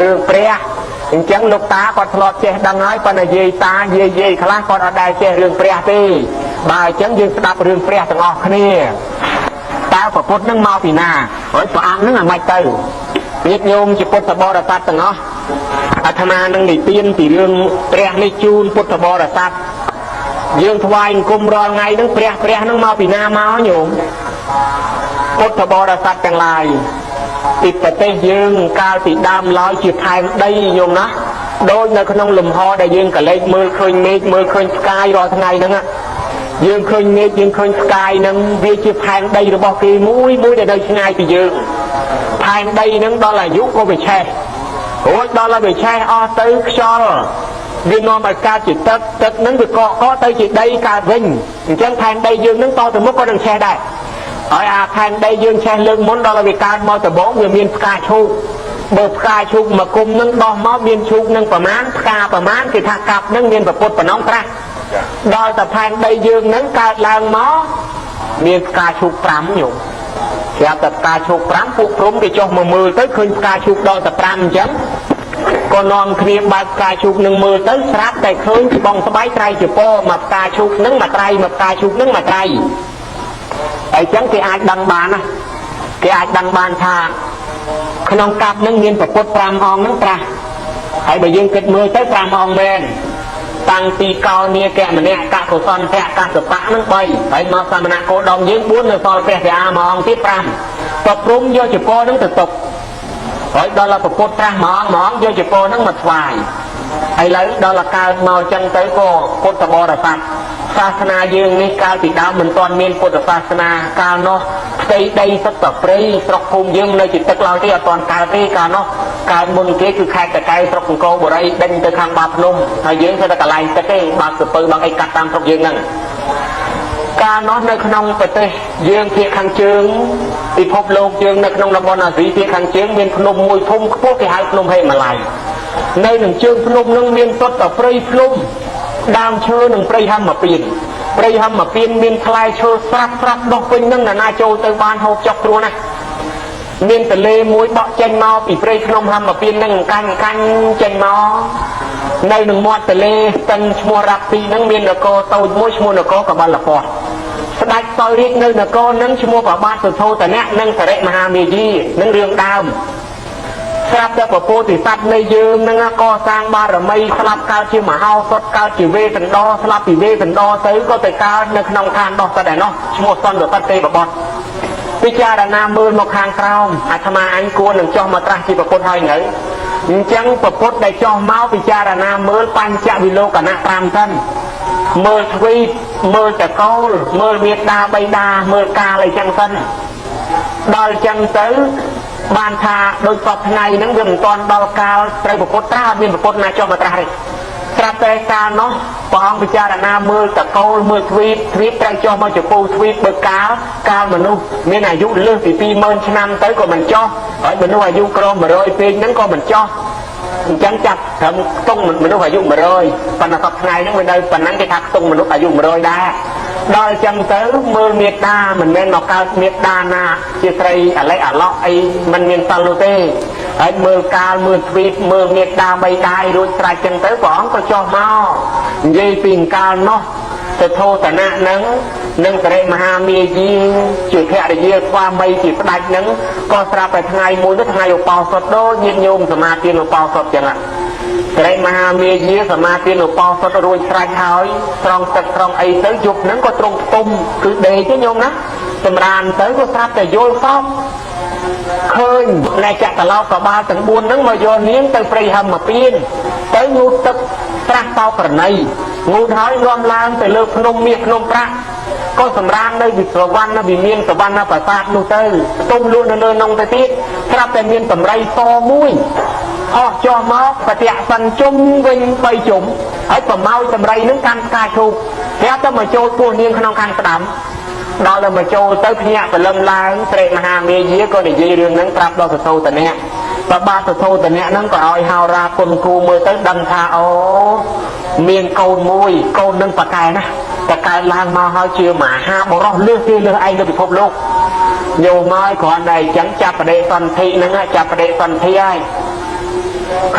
រឿងព្រះអញ្ចឹងលោកតាគាត់ធ្លាប់ចេះដឹងហើយប៉ុន្តែយាយតាយាយយាយខ្លះគាត់អត់ដែលចេះរឿងព្រះទេបើអញ្ចឹងយើងស្ដាប់រឿងព្រះទាំងអស់គ្នាតើព្រះពុទ្ធនឹងមកពីណាហើយព្រះអង្គនឹងអាម៉េចទៅញាតិញោមជាពុទ្ធបរិស័ទទាំងអស់អាត្មានឹងនិទានពីរឿងព្រះនេះជូនពុទ្ធបរិស័ទយើងថ្វាយអង្គមរាល់ថ្ងៃហ្នឹងព្រះព្រះហ្នឹងមកពីណាមកញោមពុទ្ធបរិស័ទទាំងឡាយពីប្រទេសយើងកាលពីដើមឡើយជាផែនដីញោមណាដូចនៅក្នុងលំហដែលយើងកលេចមើលឃើញមេឃមើលឃើញផ្កាយរាល់ថ្ងៃហ្នឹងយើងឃើញមេឃយើងឃើញផ្កាយហ្នឹងវាជាផែនដីរបស់គេមួយមួយដែលនៅឆ្ងាយពីយើងផែនដីហ្នឹងដល់អាយុក៏វាឆេះរួចដល់ឲ្យវាឆេះអស់ទៅខ្យល់វានាំឲ្យកើតជាទឹកទឹកហ្នឹងវាកកកទៅជាដីកើតវិញអញ្ចឹងផែនដីយើងហ្នឹងតទៅមុខក៏នឹងឆេះដែរហើយអាផែនដីយើងឆេះលើកមុនដល់ឲ្យវាកើតមកដំបូងវាមានផ្កាឈូកបើផ្កាឈូកមកគុំនឹងដោះមកមានឈូកនឹងប្រមាណផ្កាប្រមាណគេថាកាប់នឹងមានប្រពុតប៉ុណ្ណងត្រាស់ដល់តែផែនដីយើងនឹងកើតឡើងមកមានផ្កាឈូក5ញោមស្រាប់តែផ្កាឈូក5ពួកព្រំគេចុះមកមើលទៅឃើញផ្កាឈូកដល់តែ5អញ្ចឹងក៏នាំគ្នាបើកផ្កាឈូកនឹងមើលទៅស្រាប់តែឃើញច្បងស្បៃត្រៃជាពមកផ្កាឈូកនឹងមួយត្រៃមកផ្កាឈូកនឹងមួយត្រៃអញ្ចឹងគេអាចដឹងបានណាគេអាចដឹងបានថាក្នុងកាប់នឹងមានប្រពុត5អង្គនឹងត្រាស់ហើយបើយើងគិតមើលទៅ5អង្គមែនតាំងពីកោនាគមនៈកកុសលភៈកសបៈនឹង3ហើយមកសមណៈគោដមយើង4នៅសល់ព្រះវិហាមួយអង្គទៀត5ប្រព្រំយកចពនឹងទៅទុកហើយដល់ប្រពុតត្រាស់មួយអង្គមួយអង្គយកចពនឹងមកថ្វាយឥឡូវដល់កើតមកចឹងទៅក៏ពុទ្ធបរិស័ទសាសនាយើងនេះកាលពីដើមមិនទាន់មានពុទ្ធសាសនាកាលនោះផ្ទៃដីសុទ្ធតែព្រៃស្រុកភូមិយើងនៅជាទឹកឡើយទេអត់ទាន់កើតទេកាលនោះកើតមុនគេគឺខេត្តតកែវស្រុកអង្គរបុរីដេញទៅខាងបាភ្នំហើយយើងធ្វើតែកន្លែងទឹកទេបើកសពៅបើកអីកាត់តាមស្រុកយើងហ្នឹងកាលនោះនៅក្នុងប្រទេសយើងភាគខាងជើងពិភពលោកយើងនៅក្នុងតំបន់អាស៊ីភាគខាងជើងមានភ្នំមួយធំខ្ពស់គេហៅភ្នំហេម៉ាឡ័យនៅនឹងជើងភ្នំនឹងមានសុទ្ធតែព្រៃភ្នំដើមឈើនិងព្រៃហឹមពៀនព្រៃហឹមពៀនមានផ្លែឈើស្រាប់ស្រាប់ដុះពេញនឹងណានាចូលទៅបានហូបចុកគ្រួណាស់មានទលេមួយបក់ចេញមកពីព្រៃភ្នំហឹមពៀននឹងកាញ់កាញ់ចេញមកនៅនឹងមាត់ទលេស្ទឹងឈ្មោះរ៉ាប់ទីនឹងមាននគរតូចមួយឈ្មោះនគរកបលពតស្ដេចសោយរាជនៅនគរនឹងឈ្មោះប្របាទសុធោតនៈនិងសរិមហាមាយានឹងរឿងដើមស្រាប់តែពពោធិសត្វនៃយើងនឹងកសាងបារមីស្លាប់កើតជាមហោសថកើតជាវេសន្តរស្លាប់ពីវេសន្តរទៅក៏ទៅកើតនៅក្នុងឋានដោះសត្វឯនោះឈ្មោះសន្តតិទេវបុត្រពិចារណាមើលមកខាងក្រោមអាត្មាអញគួរនឹងចុះមកត្រាស់ជាពុទ្ធហើយនៅអញ្ចឹងពុទ្ធដែលចុះមកពិចារណាមើលបញ្ចវិលោកណៈ5សិនមើលទ្វីបមើលតកូលមើលមេដាបៃតាមើលកាលអីចឹងសិនដល់ចឹងទៅបានថាដូចសពថ្ងៃហ្នឹងវាមិនទាន់ដល់កាលត្រូវពុទ្ធត្រាស់អត់មានពុទ្ធណាចុះមកត្រាស់ទេស្រាប់តែកាលនោះព្រះអង្គពិចារណាមើលតកូលមើលទ្វីបទ្វីបត្រូវចុះមកចំពោះទ្វីបបើកាលកាលមនុស្សមានអាយុលើសពី20000ឆ្នាំទៅក៏មិនចុះហើយមនុស្សអាយុក្រ100ពេកហ្នឹងក៏មិនចុះអញ្ចឹងចាប់ត្រឹមខ្ទង់មនុស្សអាយុ100ប៉ុន្តែសពថ្ងៃហ្នឹងវានៅប៉ុណ្ណឹងគេថាខ្ទង់មនុស្សអាយុ100ដែរដល់ចឹងទៅមើលមេដាមិនមែនមកកើតមេដាណាជាស្រីអាឡិអាឡក់អីមិនមានសិលនោះទេហើយមើលកាលមើលទ្វីបមើលមេដាបីដាយរួចស្រេចចឹងទៅព្រះអង្គក៏ចុះមកនិយាយពីកាលនោះសធោតនៈនឹងនិងសរិមហាមាយាជាភរិយាស្វាមីជាស្ដេចនឹងក៏ស្រាប់តែថ្ងៃមួយនោះថ្ងៃឧបោសថដូចញាតិញោមសមាទានឧបោសថចឹងសរិមហាមាយាសមាទានឧបោសថរួចស្រេចហើយស្រង់ទឹកស្រង់អីទៅយប់ហ្នឹងក៏ទ្រង់ផ្ទុំគឺដេកទេញោមណាសម្រានទៅក៏ស្រាប់តែយល់សពឃើញណែចក្រឡោកកបាលទាំង4ហ្នឹងមកយកនាងទៅព្រៃហឹមពៀនទៅងូតទឹកស្រះតោក្រណីងូតហើយនាំឡើងទៅលើភ្នំមាសភ្នំប្រាក់ក៏សម្រាននៅវិសវណ្ណវិមានសវណ្ណប្រាសាទនោះទៅផ្ទុំលក់នៅលើនងទៅទៀតស្រាប់តែមានតម្រៃសមួយអស់ចុះមកបតិសិនជុំវិញ3ជុំហើយប្រមោយតម្រៃនឹងកាន់ផ្កាឈូកស្រាប់តែមកចូលពោះនាងក្នុងខាងស្ដាំដល់តែមកចូលទៅភ្ញាក់ព្រលឹមឡើងស្រេកមហាមាយាក៏និយាយរឿងហ្នឹងប្រាប់ដល់សធោតនៈបបាទសធោតនៈហ្នឹងក៏ឲ្យហោរាគុណគូមើលទៅដឹងថាអូមានកូនមួយកូននឹងប៉កែណាតែកើតឡើងមកហើយជាមហាបុរសលើសគេលើសឯងលើពិភពលោកញោមមកគ្រាន់តែអញ្ចឹងចាប់បដិសន្ធិហ្នឹងចាប់បដិសន្ធិហើយ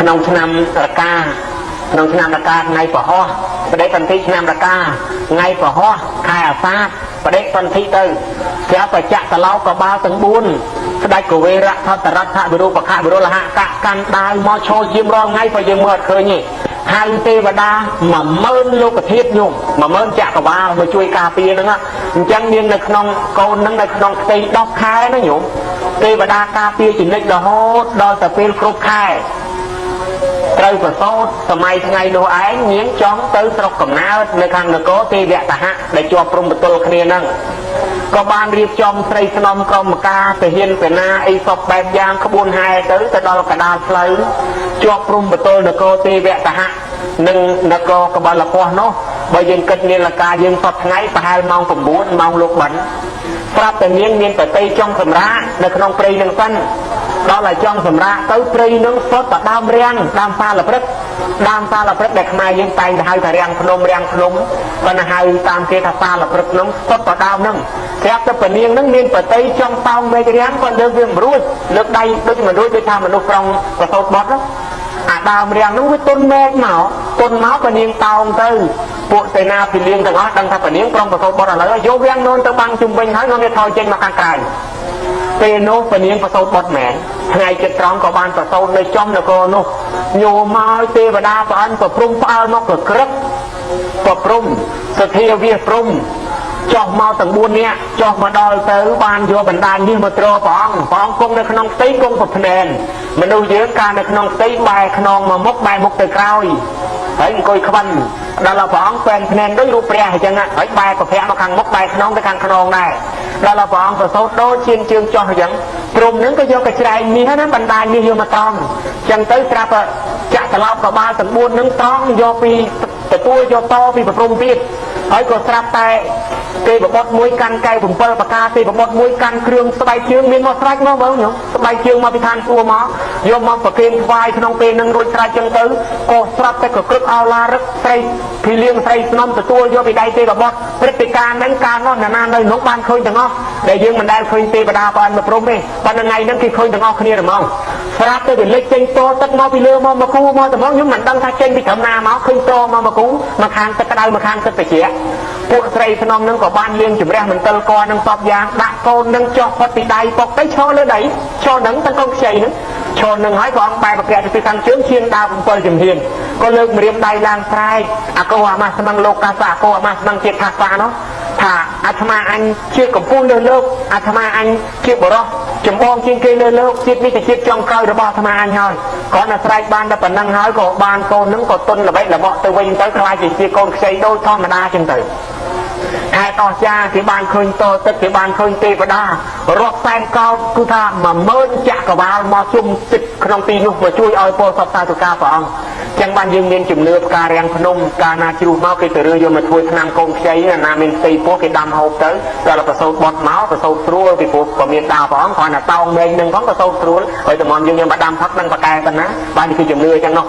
ក្នុងឆ្នាំរកាក្នុងឆ្នាំរកាថ្ងៃពហោះបដិសន្ធិឆ្នាំរកាថ្ងៃពហោះខែអាសាឍបដិសន្ធិទៅស្រាប់បច្ចៈតឡោកបាលទាំង4ស្ដេចកវេរៈថតរដ្ឋវិរូបខវិរុលហកកាន់ដាវមកឈរយាមរាល់ថ្ងៃក៏យើងមើលអត់ឃើញទេហៅទេវតា10000លោកធាតុញោម10000ចក្រវាលមកជួយការពារហ្នឹងអញ្ចឹងមាននៅក្នុងកូនហ្នឹងនៅក្នុងផ្ទៃ10ខែណាញោមទេវតាការពារចនិចរហូតដល់ទៅពេលគ្រប់ខែត្រូវប្រសូតសម័យថ្ងៃនោះឯងនាងចង់ទៅស្រុកកំណើតនៅខាងនគរទេវតហៈដែលជាប់ព្រំប្រទល់គ្នាហ្នឹងក៏បានរៀបចំស្រីស្នំក្រុមការទាហានសេនាអីសពបែបយ៉ាងក្បួនហែទៅទៅដល់កដាលផ្លូវជាប់ព្រំប្រទល់នគរទេវតហៈនិងនគរកបលពស់នោះបើយើងគិតនាឡិកាយើងសពថ្ងៃប្រហែលម៉ោង9ម៉ោងលោកបិណ្ឌប្រាប់តែនាងមានបតីចង់សម្រាកនៅក្នុងព្រៃនឹងសិនដល់ឲ្យចង់សម្រាកទៅព្រៃនឹងសុទ្ធតែដើមរាំងដើមសាលព្រឹកដើមសាលព្រឹកដែលខ្មែរយើងតែងតែហៅថារាំងភ្នំរាំងភ្នំប៉ុន្តែហៅតាមគេថាសាលព្រឹកនោះសុទ្ធតែដើមហ្នឹងស្រាប់តែពនាងនឹងមានបតីចង់តោងមេឃរាំងក៏លើកវាមិនរួចលើកដៃដូចមិនរួចដូចថាមនុស្សប្រុងប្រសូតបត់នោះអាដើមរាំងនោះវាទុនមេឃមកទុនមកពនាងតោងទៅពួកសេនាភិលៀងទាំងអស់ដឹងថាពនាងប្រុងប្រសូតបត់ឥឡូវយកវាំងនួនទៅបាំងជុំវិញហើយនាំវាថយចេញមកខាងក្រៅពេលនោះពនាងប្រសូតបត់មែនថ្ងៃចិត្តត្រង់ក៏បានប្រសូតនៅចំនគរនោះញោមមកទេវតាប្រអិនប្រព្រំផ្អើលមកប្រក្រឹកប្រព្រំសធាវាសព្រំចុះមកទាំង4នាក់ចុះមកដល់ទៅបានយកបណ្ដាញនេះមកទ្រព្រះអង្គព្រះអង្គគង់នៅក្នុងផ្ទៃគង់ប្រភ្នែនមនុស្សយើងកាលនៅក្នុងផ្ទៃបែរខ្នងមកមុខបែរមុខទៅក្រោយហើយអង្គុយខ្វិនដល់ព្រះអង្គពេនភ្នែនដូចរូបព្រះអញ្ចឹងហើយបែរប្រភពមកខាងមុខបែរខ្នងទៅខាងខ្នងដែរដល់ព្រះអង្គប្រសូតដូចជាងជើងចុះអញ្ចឹងព្រំនឹងក៏យកកច្រែងមាសណាបណ្ដាញមាសយកមកត្រង់អញ្ចឹងទៅស្រាប់ចាក់ត្រឡប់កបាលទាំង4នឹងត្រង់យកពីទទួលយកតពីប្រព្រំទៀតហើយក៏ស្រាប់តែទេវបុត្រមួយកាន់កែវ7ប្រការទេវបុត្រមួយកាន់គ្រឿងស្បែកជើងមានមកស្រេចមកបងញោមស្បែកជើងមកពីឋានសួគ៌មកយកមកប្រគេនថ្វាយក្នុងពេលនឹងរួចស្រេចចឹងទៅក៏ស្រាប់តែកក្រឹកអោឡារឹកស្រីភីលៀងស្រីស្នំទទួលយកពីដៃទេវបុត្រព្រឹត្តិការណ៍ហ្នឹងកាលនោះណានានៅនោះបានឃើញទាំងអស់ដែលយើងមិនដែលឃើញទេវតាប្រអិនមកព្រំទេប៉ុន្តែថ្ងៃហ្នឹងគេឃើញទាំងអស់គ្នាហ្មងស្រាប់តែវាលេចចេញតទឹកមកពីលើមកមកគូមកតែមកខ្ញុំមិនដឹងថាចេញពីត្រឹមណាមកឃើញតមកមកគូមកខាងទឹកក្តៅមកខាងទឹកត្រជាក់ពួកស្រីស្នំនឹងក៏បានលៀងជំរះមន្ទិលកនឹងសពយ៉ាងដាក់កូននឹងចុះផុតពីដៃពុកទៅឈរលើដីឈរនឹងទាំងកូនខ្ចីនឹងឈរនឹងហើយព្រះអង្គបែរប្រកាសទៅខាងជើងឈានដើរ7ជំហានក៏លើកម្រាមដៃឡើងស្រែកអកោអាមាស្មឹងលោកកាសអកោអាមាស្មឹងជាតិថាសានោះថាអាត្មាអញជាកំពូលលើលោកអាត្មាអញជាបរោះចម្បងជាងគេលើលោកជាតិនេះជាជាតិចុងក្រោយរបស់អាត្មាអញហើយគ្រាន់តែស្រែកបានតែប៉ុណ្ណឹងហើយក៏បានកូននឹងក៏ទុនល្បិចល្បក់ទៅវិញទៅខ្លាចជាកូនខ្ចីដូចធម្មតាចឹងទៅហេតុអស្ចារ្យគេបានឃើញតទឹកគេបានឃើញទេវតារាប់សែនកោតគឺថា10000ចក្រវាលមកជុំទឹកក្នុងទីនោះមកជួយឲ្យពលសពសាធុការព្រះអង្គចឹងបានយើងមានជំនឿផ្ការាំងភ្នំកាលណាជ្រុះមកគេទៅរើយកមកធ្វើឆ្នាំកូនខ្ចីណាមានផ្ទៃពោះគេដាំហូបទៅដល់ប្រសូតបត់មកប្រសូតស្រួលពីព្រោះក៏មានដាវព្រះអង្គគ្រាន់តែតោងមែងនឹងផងប្រសូតស្រួលហើយតំនយើងយើងមកដាំផឹកនឹងបកែប៉ុណ្ណាបានគឺជំនឿចឹងនោះ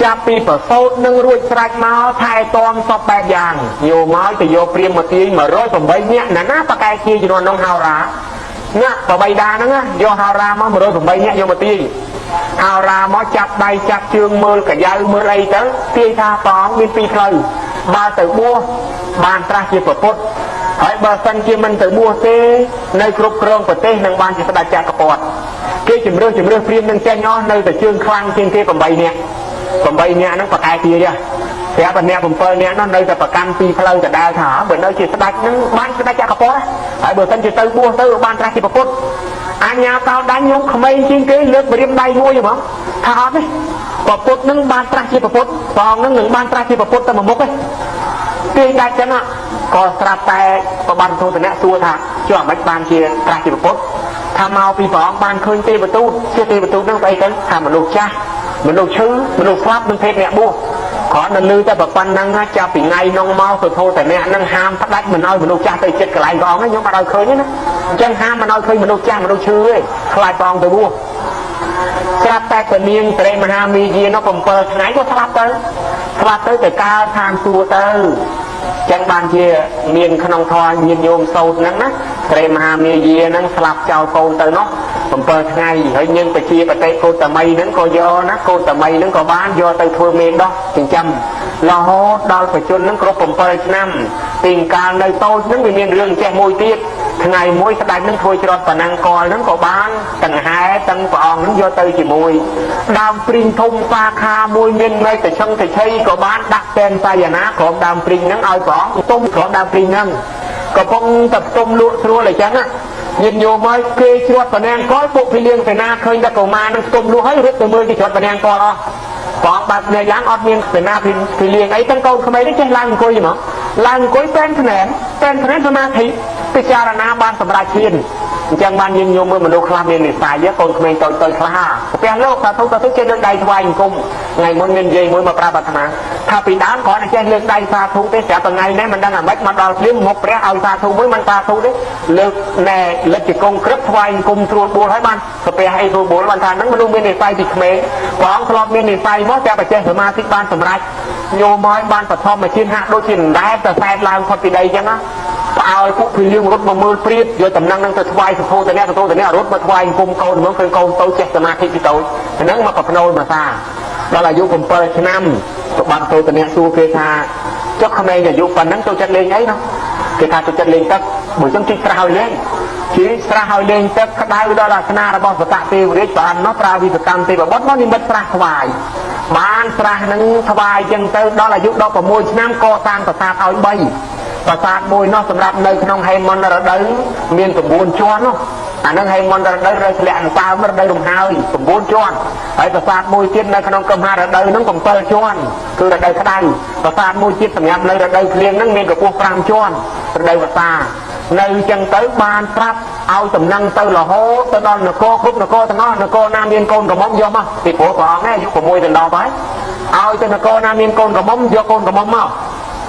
ចាប់ពីប្រសូតនឹងរួចស្រេចមកថែទាំសពបែបយ៉ាងយោមកទៅយកព្រាមមកទាយ108នាក់ណាណាបកែជាជំនាន់នោះហោរាណាបបៃតាហ្នឹងយកហោរាមក108នាក់យកមកទាយហោរាមកចាប់ដៃចាប់ជើងមើលកាយ៉ៅមើលអីទៅទាយថាព្រះអង្គមានពីរផ្លូវបើទៅបួសបានត្រាស់ជាពុទ្ធហើយបើសិនជាមិនទៅបួសទេនៅគ្រប់គ្រងប្រទេសនឹងបានជាស្ដេចចក្រពត្តិគេជំរឿសព្រាមនឹងចេញអស់នៅតែជើងខ្លាំងជាងគេ8នាក់8នាក់ហ្នឹងប្រកែទាយប្រាប់តែអ្នក7នាក់នោះនៅតែប្រកាន់ពីរផ្លូវដដែលថាបើនៅជាស្ដេចហ្នឹងបានស្ដេចចក្រពត្តិហើយបើសិនជាទៅបួសទៅបានត្រាស់ជាពុទ្ធអញ្ញាតោដាញ់ខ្ញុំក្មេងជាងគេលើកម្រាមដៃមួយហ្មងថាអត់ទេពុទ្ធនឹងបានត្រាស់ជាពុទ្ធព្រះអង្គនឹងបានត្រាស់ជាពុទ្ធតែមួយមុខទេគេដាច់ចឹងក៏ស្រាប់តែប្របានធូតនៈសួរថាចុះអាម៉េចបានជាត្រាស់ជាពុទ្ធថាមកពីព្រះអង្គបានឃើញទេវទូតជាទេវទូតហ្នឹងស្អីទៅថាមនុស្សចាស់មនុស្សឈឺមនុស្សស្លាប់និងភេទអ្នកបួសគ្រាន់តែលឺតែប៉ុណ្ណឹងចាប់ពីថ្ងៃនោះមកទៅធូតនៈនឹងហាមផ្ដាច់មិនឲ្យមនុស្សចាស់ទៅចិត្តកន្លែងព្រះអង្គខ្ញុំអត់ឲ្យឃើញទេណាអញ្ចឹងហាមមិនឲ្យឃើញមនុស្សចាស់មនុស្សឈឺទេខ្លាចព្រះអង្គទៅបួសស្រាប់តែពនាងត្រេមហាមីយានោះ7ថ្ងៃក៏ស្លាប់ទៅស្លាប់ទៅទៅកើតឋានសួគ៌ទៅចឹងបានជាមានក្នុងធម៌ញាតិញោមសូត្រហ្នឹងណាត្រេមហាមាយាហ្នឹងស្លាប់ចោលកូនទៅនោះ 7ថ្ងៃហើយ។ នាងបជាបតិកោតមីហ្នឹងក៏យកណា កោតមីហ្នឹងក៏បានយកទៅធ្វើមេដោះចិញ្ចឹមរហូតដល់បជនហ្នឹងគ្រប់7ឆ្នាំ។ ទីកាលនៅតូចហ្នឹងវាមានរឿងចេះមួយទៀត។ ថ្ងៃមួយស្ដេចនឹងធ្វើច្រត់ប៉ណ្ណឹងកលហ្នឹង ក៏បានទាំងហែទាំងព្រះអង្គហ្នឹងយកទៅជាមួយដើមព្រីងធំសាខាមួយ មានមេឃតឆឹងតឆី ក៏បានដាក់តែនសាយនាក្រុមដើមព្រីងហ្នឹងឲ្យព្រះអង្គទុំក្រុមដើមព្រីងហ្នឹង កំពុងតែផ្ទុំលក់ស្រួលអញ្ចឹងណាញាតិញោម។ ហើយគេជ្រត់ប៉ណ្ណឹងកល ពួកភីលៀងសេនាឃើញតែកុមារនឹងផ្ទុំលក់ ហើយរត់ទៅមើលគេជ្រត់ប៉ណ្ណឹងកលអស់ ព្រះអង្គបើកភ្នែកឡើង អត់មានសេនាភីលៀងអី ទាំងកូនក្មេងនេះចេះឡើងអង្គុយហ្មង ឡើងអង្គុយពេនភ្នែនពេនភ្នែនសមាធិពិចារណាបានសម្រេចហ៊ានអញ្ចឹង។ បានយើងញោមមើលមនុស្សខ្លះមាននិស័យកូនក្មេងតូចតូចខ្លះ ព្រះលោកសាធុសាធុ ចេះលើកដៃថ្វាយអង្គម។ ថ្ងៃមុនមាននិយាយមួយមកប្រាប់អាត្មាថា ពីដើមគ្រាន់តែចេះលើកដៃសាធុទេ ស្រាប់តែថ្ងៃនេះមិនដឹងអាម៉េចមកដល់ភ្លាមមុខព្រះឲ្យសាធុមួយ មិនសាធុទេ លើកណែលិចជង្គង់ក្រឹបថ្វាយអង្គមស្រួលបួល ហើយបានសាពះអីស្រួលបួល។ បានថាហ្នឹងមនុស្សមាននិស័យពីក្មេង ព្រះអង្គធ្លាប់មាននិស័យមកតែបចេះសមាធិបានសម្រេចញោម ហើយបានបឋមឈានហាក់ដូចជាដែតតែសែតឡើងផុតពីដីអញ្ចឹងណា។ ផ្អើលពួកភីលៀងរត់មកមើលព្រាប យកតំណែងនឹងទៅថ្វាយសភោតអ្នកសភោតអ្នករត់មកថ្វាយអង្គមកូនហ្មង ឃើញកូនទៅចេះសមាធិពីតូចហ្នឹងមកប្រភ្នូលមកសា។ ដល់អាយុ7ឆ្នាំ ប្របាទទៅតអ្នកសួរគេថា ចុះក្មេងអាយុប៉ុណ្ណឹងចូលចិត្តលេងអីណោះ? គេថាចូលចិត្តលេងទឹក។ បើចឹងជីកស្រះឲ្យលេង ជីស្រះឲ្យលេងទឹកក្តៅដល់អាសនារបស់សកទេវរាជ បាននោះប្រើវិសកម្មទេវបុត្រមកនិមិត្តស្រះថ្វាយ បានស្រះនឹងថ្វាយចឹងទៅ។ ដល់អាយុ16ឆ្នាំ កសាងប្រាសាទឲ្យ3ប្រាសាទ មួយនោះសម្រាប់នៅក្នុងហេមន្តរដូវមាន9ជាន់នោះ អានឹងហេមន្តរដូវរដូវធ្លាក់អន្សើម រដូវរំហើយ9ជាន់ ហើយប្រាសាទមួយទៀតនៅក្នុងកំហារដូវហ្នឹង7ជាន់ គឺរដូវក្តៅ ប្រាសាទមួយទៀតសម្រាប់នៅរដូវភ្លៀងហ្នឹងមានកម្ពស់5ជាន់ រដូវវស្សានៅចឹងទៅ។ បានប្រាប់ឲ្យតំណឹងទៅរហូតទៅដល់នគរគ្រប់នគរទាំងអស់ នគរណាមានកូនក្រមុំយកមក ពីព្រោះព្រះអង្គអាយុ6ដល់10ហើយ ឲ្យទៅនគរណាមានកូនក្រមុំយកកូនក្រមុំមក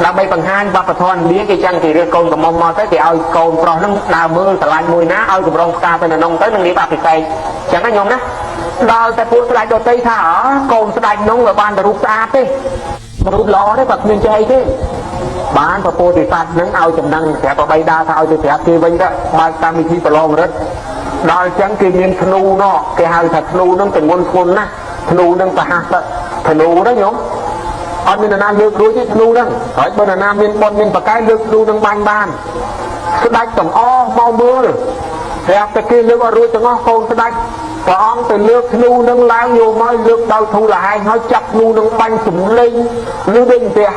ដើម្បីបង្ហាញវប្បធម៌ឥណ្ឌាគេចឹង។ គេរើសកូនក្រមុំមកទៅ គេឲ្យកូនប្រុសហ្នឹងដើរមើលស្រឡាញ់មួយណា ឲ្យកម្រងផ្កាទៅនៅក្នុងទៅនឹងរៀបអភិសេកចឹងណាញោមណា។ ដល់តែពួកស្ដេចដតីថា កូនស្ដេចនោះវាបានតែរូបស្អាតទេ រូបល្អទេ គាត់គ្មានចេះអីទេ។ បានពពោធិសត្វនឹងឲ្យចំណឹងប្រាប់បបីដាថាឲ្យទៅប្រាប់គេវិញទៅ បើកកម្មវិធីប្រឡងរិទ្ធ។ ដល់ចឹងគេមានធ្នូនោះ គេហៅថាធ្នូនឹងទងន់ធ្ងន់ណាស់ ធ្នូនឹងប្រហាសធ្នូណាញោម អត់មាននរណាលើករួចទេធ្នូហ្នឹង ហើយបើនរណាមានបុណ្យមានប្រកែលើកធ្នូនឹងបាញ់បាន។ ស្ដេចទាំងអស់មកមើល ប្រាប់តែគេលើកអត់រួចទាំងអស់ កូនស្ដេចព្រះអង្គទៅលើកធ្នូនឹងឡើងយកមក លើកដោយធូលហែង ហើយចាប់ធ្នូនឹងបាញ់សំលេងឬដូចផ្ទះ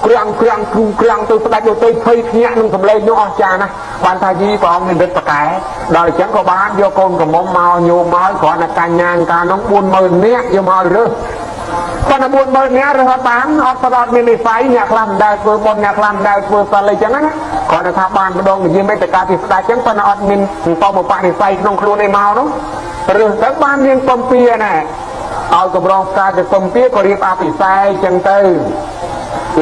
ក្រាំងក្រាំងគ្រូក្រាំងទៅ ស្ដេចទៅភ័យភ្ញាក់នឹងសំលេងនោះអស្ចារ្យណាស់។ បានថាយីព្រះអង្គមានរិទ្ធប្រកែ។ ដល់អញ្ចឹងក៏បានយកកូនក្រមុំមកញោមមក គ្រាន់តែកញ្ញាកាលនោះ40000នាក់យកមករើស ប៉ុន្តែ40000នាក់រើសអត់បាន អត់ស្ដត់មាននិស័យ អ្នកខ្លះមិនដែលធ្វើបុណ្យ អ្នកខ្លះមិនដែលធ្វើសិលអីចឹងណា គ្រាន់តែថាបានម្ដងនិយាយមេត្តាពីស្ដេចចឹង ប៉ុន្តែអត់មានសន្តមបនិស័យក្នុងខ្លួនឯមកនោះ រើសទៅបាននាងពំពាណែ ឲ្យកម្រងផ្កាទៅពំពា ក៏រៀបអភិសេកចឹងទៅ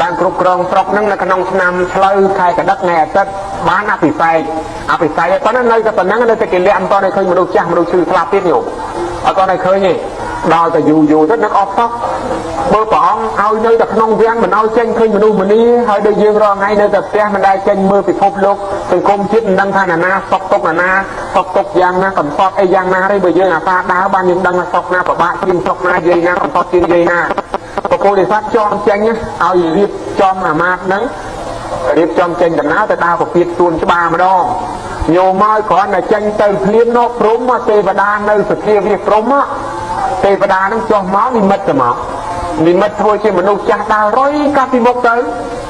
ឡើងគ្រប់គ្រងស្រុកហ្នឹងនៅក្នុងឆ្នាំឆ្លូវខែកដឹកថ្ងៃអាទិត្យ បានអភិសេកអភិសេក។ ប៉ុន្តែនៅតែប៉ុណ្ណឹង នៅតែគេលាក់ មិនតតែឃើញមនុស្សចាស់មនុស្សឈឺស្លាប់ទៀតញោម អត់តតែឃើញទេ។ ដល់តែយូរយូរទៅនឹកអស់សោះ បើព្រះអង្គឲ្យនៅតែក្នុងវាំងមិនឲ្យចេញ ឃើញមនុស្សម្នាហើយ ដូចយើងរាល់ថ្ងៃនៅតែផ្ទះមិនដែលចេញមើលពិភពលោកសង្គមជាតិ មិនដឹងថាណានាសុកទុកណានាសុកទុកយ៉ាងណា កំសត់អីយ៉ាងណាទេ។ បើយើងអាសាដើរបាន យើងដឹងថាស្រុកណាពិបាកជាងស្រុកណា យាយណាកំសត់ជាងយាយណា។ ពពុទ្ធិសត្វចងចេញឲ្យរៀបចំអាមាត្យហ្នឹងរៀបចំចេញដំណើរទៅដើរពពៀតសួនច្បារម្ដងញោម ឲ្យគ្រាន់តែចេញទៅភ្លាមនោះ ព្រំទេវតានៅសធាវិព្រំ ទេវតានឹងចុះមកនិមិត្តទៅ មកនិមិត្តធ្វើជាមនុស្សចាស់ដើររុយកាត់ពីមុខទៅ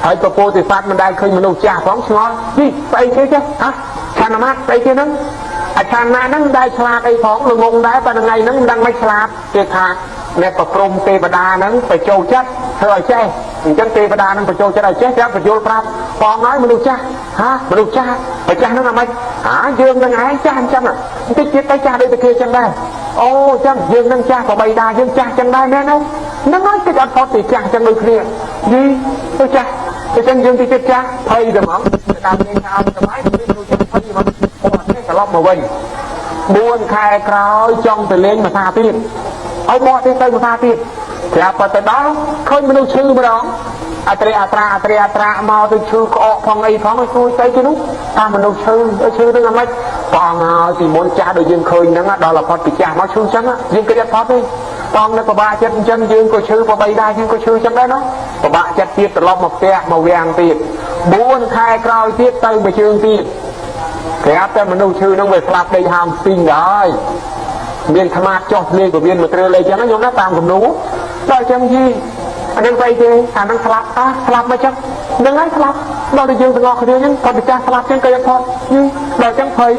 ហើយពពោធិសត្វមិនដែលឃើញមនុស្សចាស់ផង ឆ្ងល់នេះស្អីគេចេះហ៎ ឆានមាតស្អីគេហ្នឹង អាឆានណាហ្នឹងមិនដែលឆ្លាតអីផង ល្ងងដែរ ប៉ុន្តែថ្ងៃហ្នឹងមិនដឹងមិនឆ្លាត។ គេថាអ្នកប្រព្រំទេវតាហ្នឹងបញ្ចូលចិត្តធ្វើឲ្យចេះអញ្ចឹង ទេវតាហ្នឹងបញ្ចូលចិត្តឲ្យចេះ ប្រាប់បញ្យល់ប្រាប់បងហើយ មនុស្សចាស់ហា មនុស្សចាស់បើចាស់ហ្នឹងអាម៉េចហា យើងនឹងឯងចាស់អញ្ចឹង បន្តិចទៀតទៅចាស់ដូចតែគេអញ្ចឹងដែរ អូអញ្ចឹងយើងនឹងចាស់ក៏បីតាយើងចាស់អញ្ចឹងដែរមែនទេ ហ្នឹងហើយ តិចអត់ផុតពីចាស់អញ្ចឹងដូចគ្នា យីទៅចាស់អញ្ចឹងយើងតិចទៀតចាស់ ភ័យទៅហ្មង តាមលេងថាឲ្យសម័យមានដូចភ័យហ្មង អូអត់ទេ។ ត្រឡប់មកវិញ4ខែក្រោយ ចង់ទៅលេងមួយសាទៀត ឲ្យបកទៀតទៅមួយសាទៀត ប្រាប់ទៅដល់ឃើញមនុស្សឈឺម្ដង អត្រាអត្រាអត្រាអត្រាមកទៅឈឺក្អកផងអីផងឲ្យជួយស្អីគេនោះតាមមនុស្សឈឺឈឺនឹងអាម៉េចបងហើយពីមុនចាស់ដូចយើងឃើញហ្នឹងដល់ផុតពីចាស់មកឈឺអញ្ចឹងយើងគិតអត់ផុតទេបងនៅពិបាកចិត្តអញ្ចឹងយើងក៏ឈឺប្របីដែរយើងក៏ឈឺអញ្ចឹងដែរណោះពិបាកចិត្តទៀតត្រឡប់មកផ្ទះមកវាំងទៀត4ខែក្រោយទៀតទៅមួយជើងទៀតប្រាប់តែមនុស្សឈឺហ្នឹងវាស្លាប់ដេកហាមស្ពីងដែរមានខ្មាតចុះលេងក៏មានមួយត្រើលេងអញ្ចឹងខ្ញុំណាតាមគំនូដល់អញ្ចឹងយីអានឹងស្អីទេអានឹងស្លាប់អាស្លាប់មកចឹងនឹងហើយស្លាប់ដល់តែយើងទាំងអស់គ្នាហ្នឹងគាត់ទៅចាស់ស្លាប់ចឹងក៏យកផុតយីដល់ចឹងភ័យ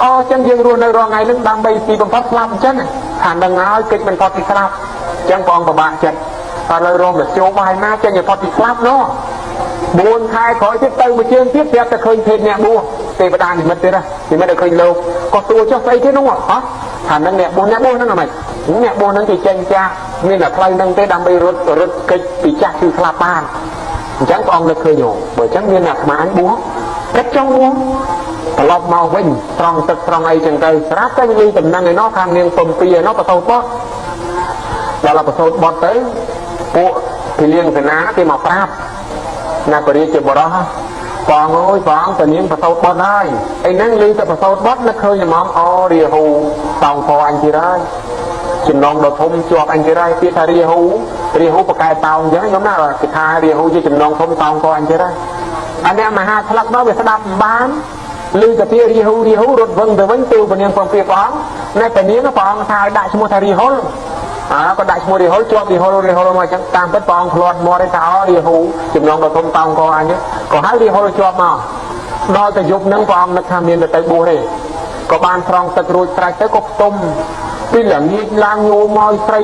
អូចឹងយើងរស់នៅរាល់ថ្ងៃហ្នឹងដើម្បីទីបំផុតស្លាប់អញ្ចឹងថានឹងហើយកិច្ចមិនផុតពីស្លាប់ចឹងបងពិបាកចិត្តតែលើរោមទៅចូលបាយណាចេញឲ្យផុតពីស្លាប់ណោះ4ខែក្រោយទៀតទៅមួយជើងទៀតប្រាប់តែឃើញភេទអ្នកបួសទេវតានិមិត្តទៀតនិមិត្តឲ្យឃើញលោកក៏សួរចុះស្អីគេនោះហ៎ថានឹងអ្នកបួសអ្នកបួសហ្នឹងអាម៉េចអ្នកបួសហ្នឹងគេចេញចាស់មានតែផ្លូវហ្នឹងទេដើម្បីរត់រត់កិច្ចពីចាស់គឺស្លាប់បានអញ្ចឹងព្រះអង្គនឹកឃើញយោបើអញ្ចឹងមានអាត្មាអញបួសគិតចង់បួសត្រឡប់មកវិញត្រង់ទឹកត្រង់អីចឹងទៅស្រាប់តែលឺតំណែងឯណោះខាងនាងពំពីឯណោះប្រសូតបត់ដល់ប្រសូតបត់ទៅពួកពីលៀងសេនាគេមកប្រាប់ណាបរិជាបរោះបងអើយបងតានាងប្រសូតបត់ហើយអីហ្នឹងលឺតែប្រសូតបត់នឹកឃើញហ្មងអូរាហូតោងខអញទៀតហើយចំណងដ៏ធំជាប់អញទៀតហើយពាក្យថារាហូរាហូបកែតោងអញ្ចឹងខ្ញុំណាគេថារាហូជាចំណងធំតោងខអញទៀតហើយអាអ្នកមហាស្លឹកមកវាស្ដាប់មិនបានលឺតែពាក្យរាហូរាហូរត់វឹងទៅវិញទូពនាងពងពាព្រះអង្គណែពនាងព្រះអង្គថាឲ្យដាក់ឈ្មោះថារាហុលអើក៏ដាក់ឈ្មោះរាហុលជាប់រាហុលរាហុលមកអញ្ចឹងតាមពិតព្រះអង្គធ្លាត់មាត់ឯថាអូរាហូចំណងដ៏ធំតោងកអញក៏ហៅរាហុលជាប់មកដល់តែយប់ហ្នឹងព្រះអង្គនឹកថាមានទៅបួសទេក៏បានស្រង់ទឹករួចស្រេចទៅក៏ផ្ទុំពីល្ងាចឡើងញោមកស្រី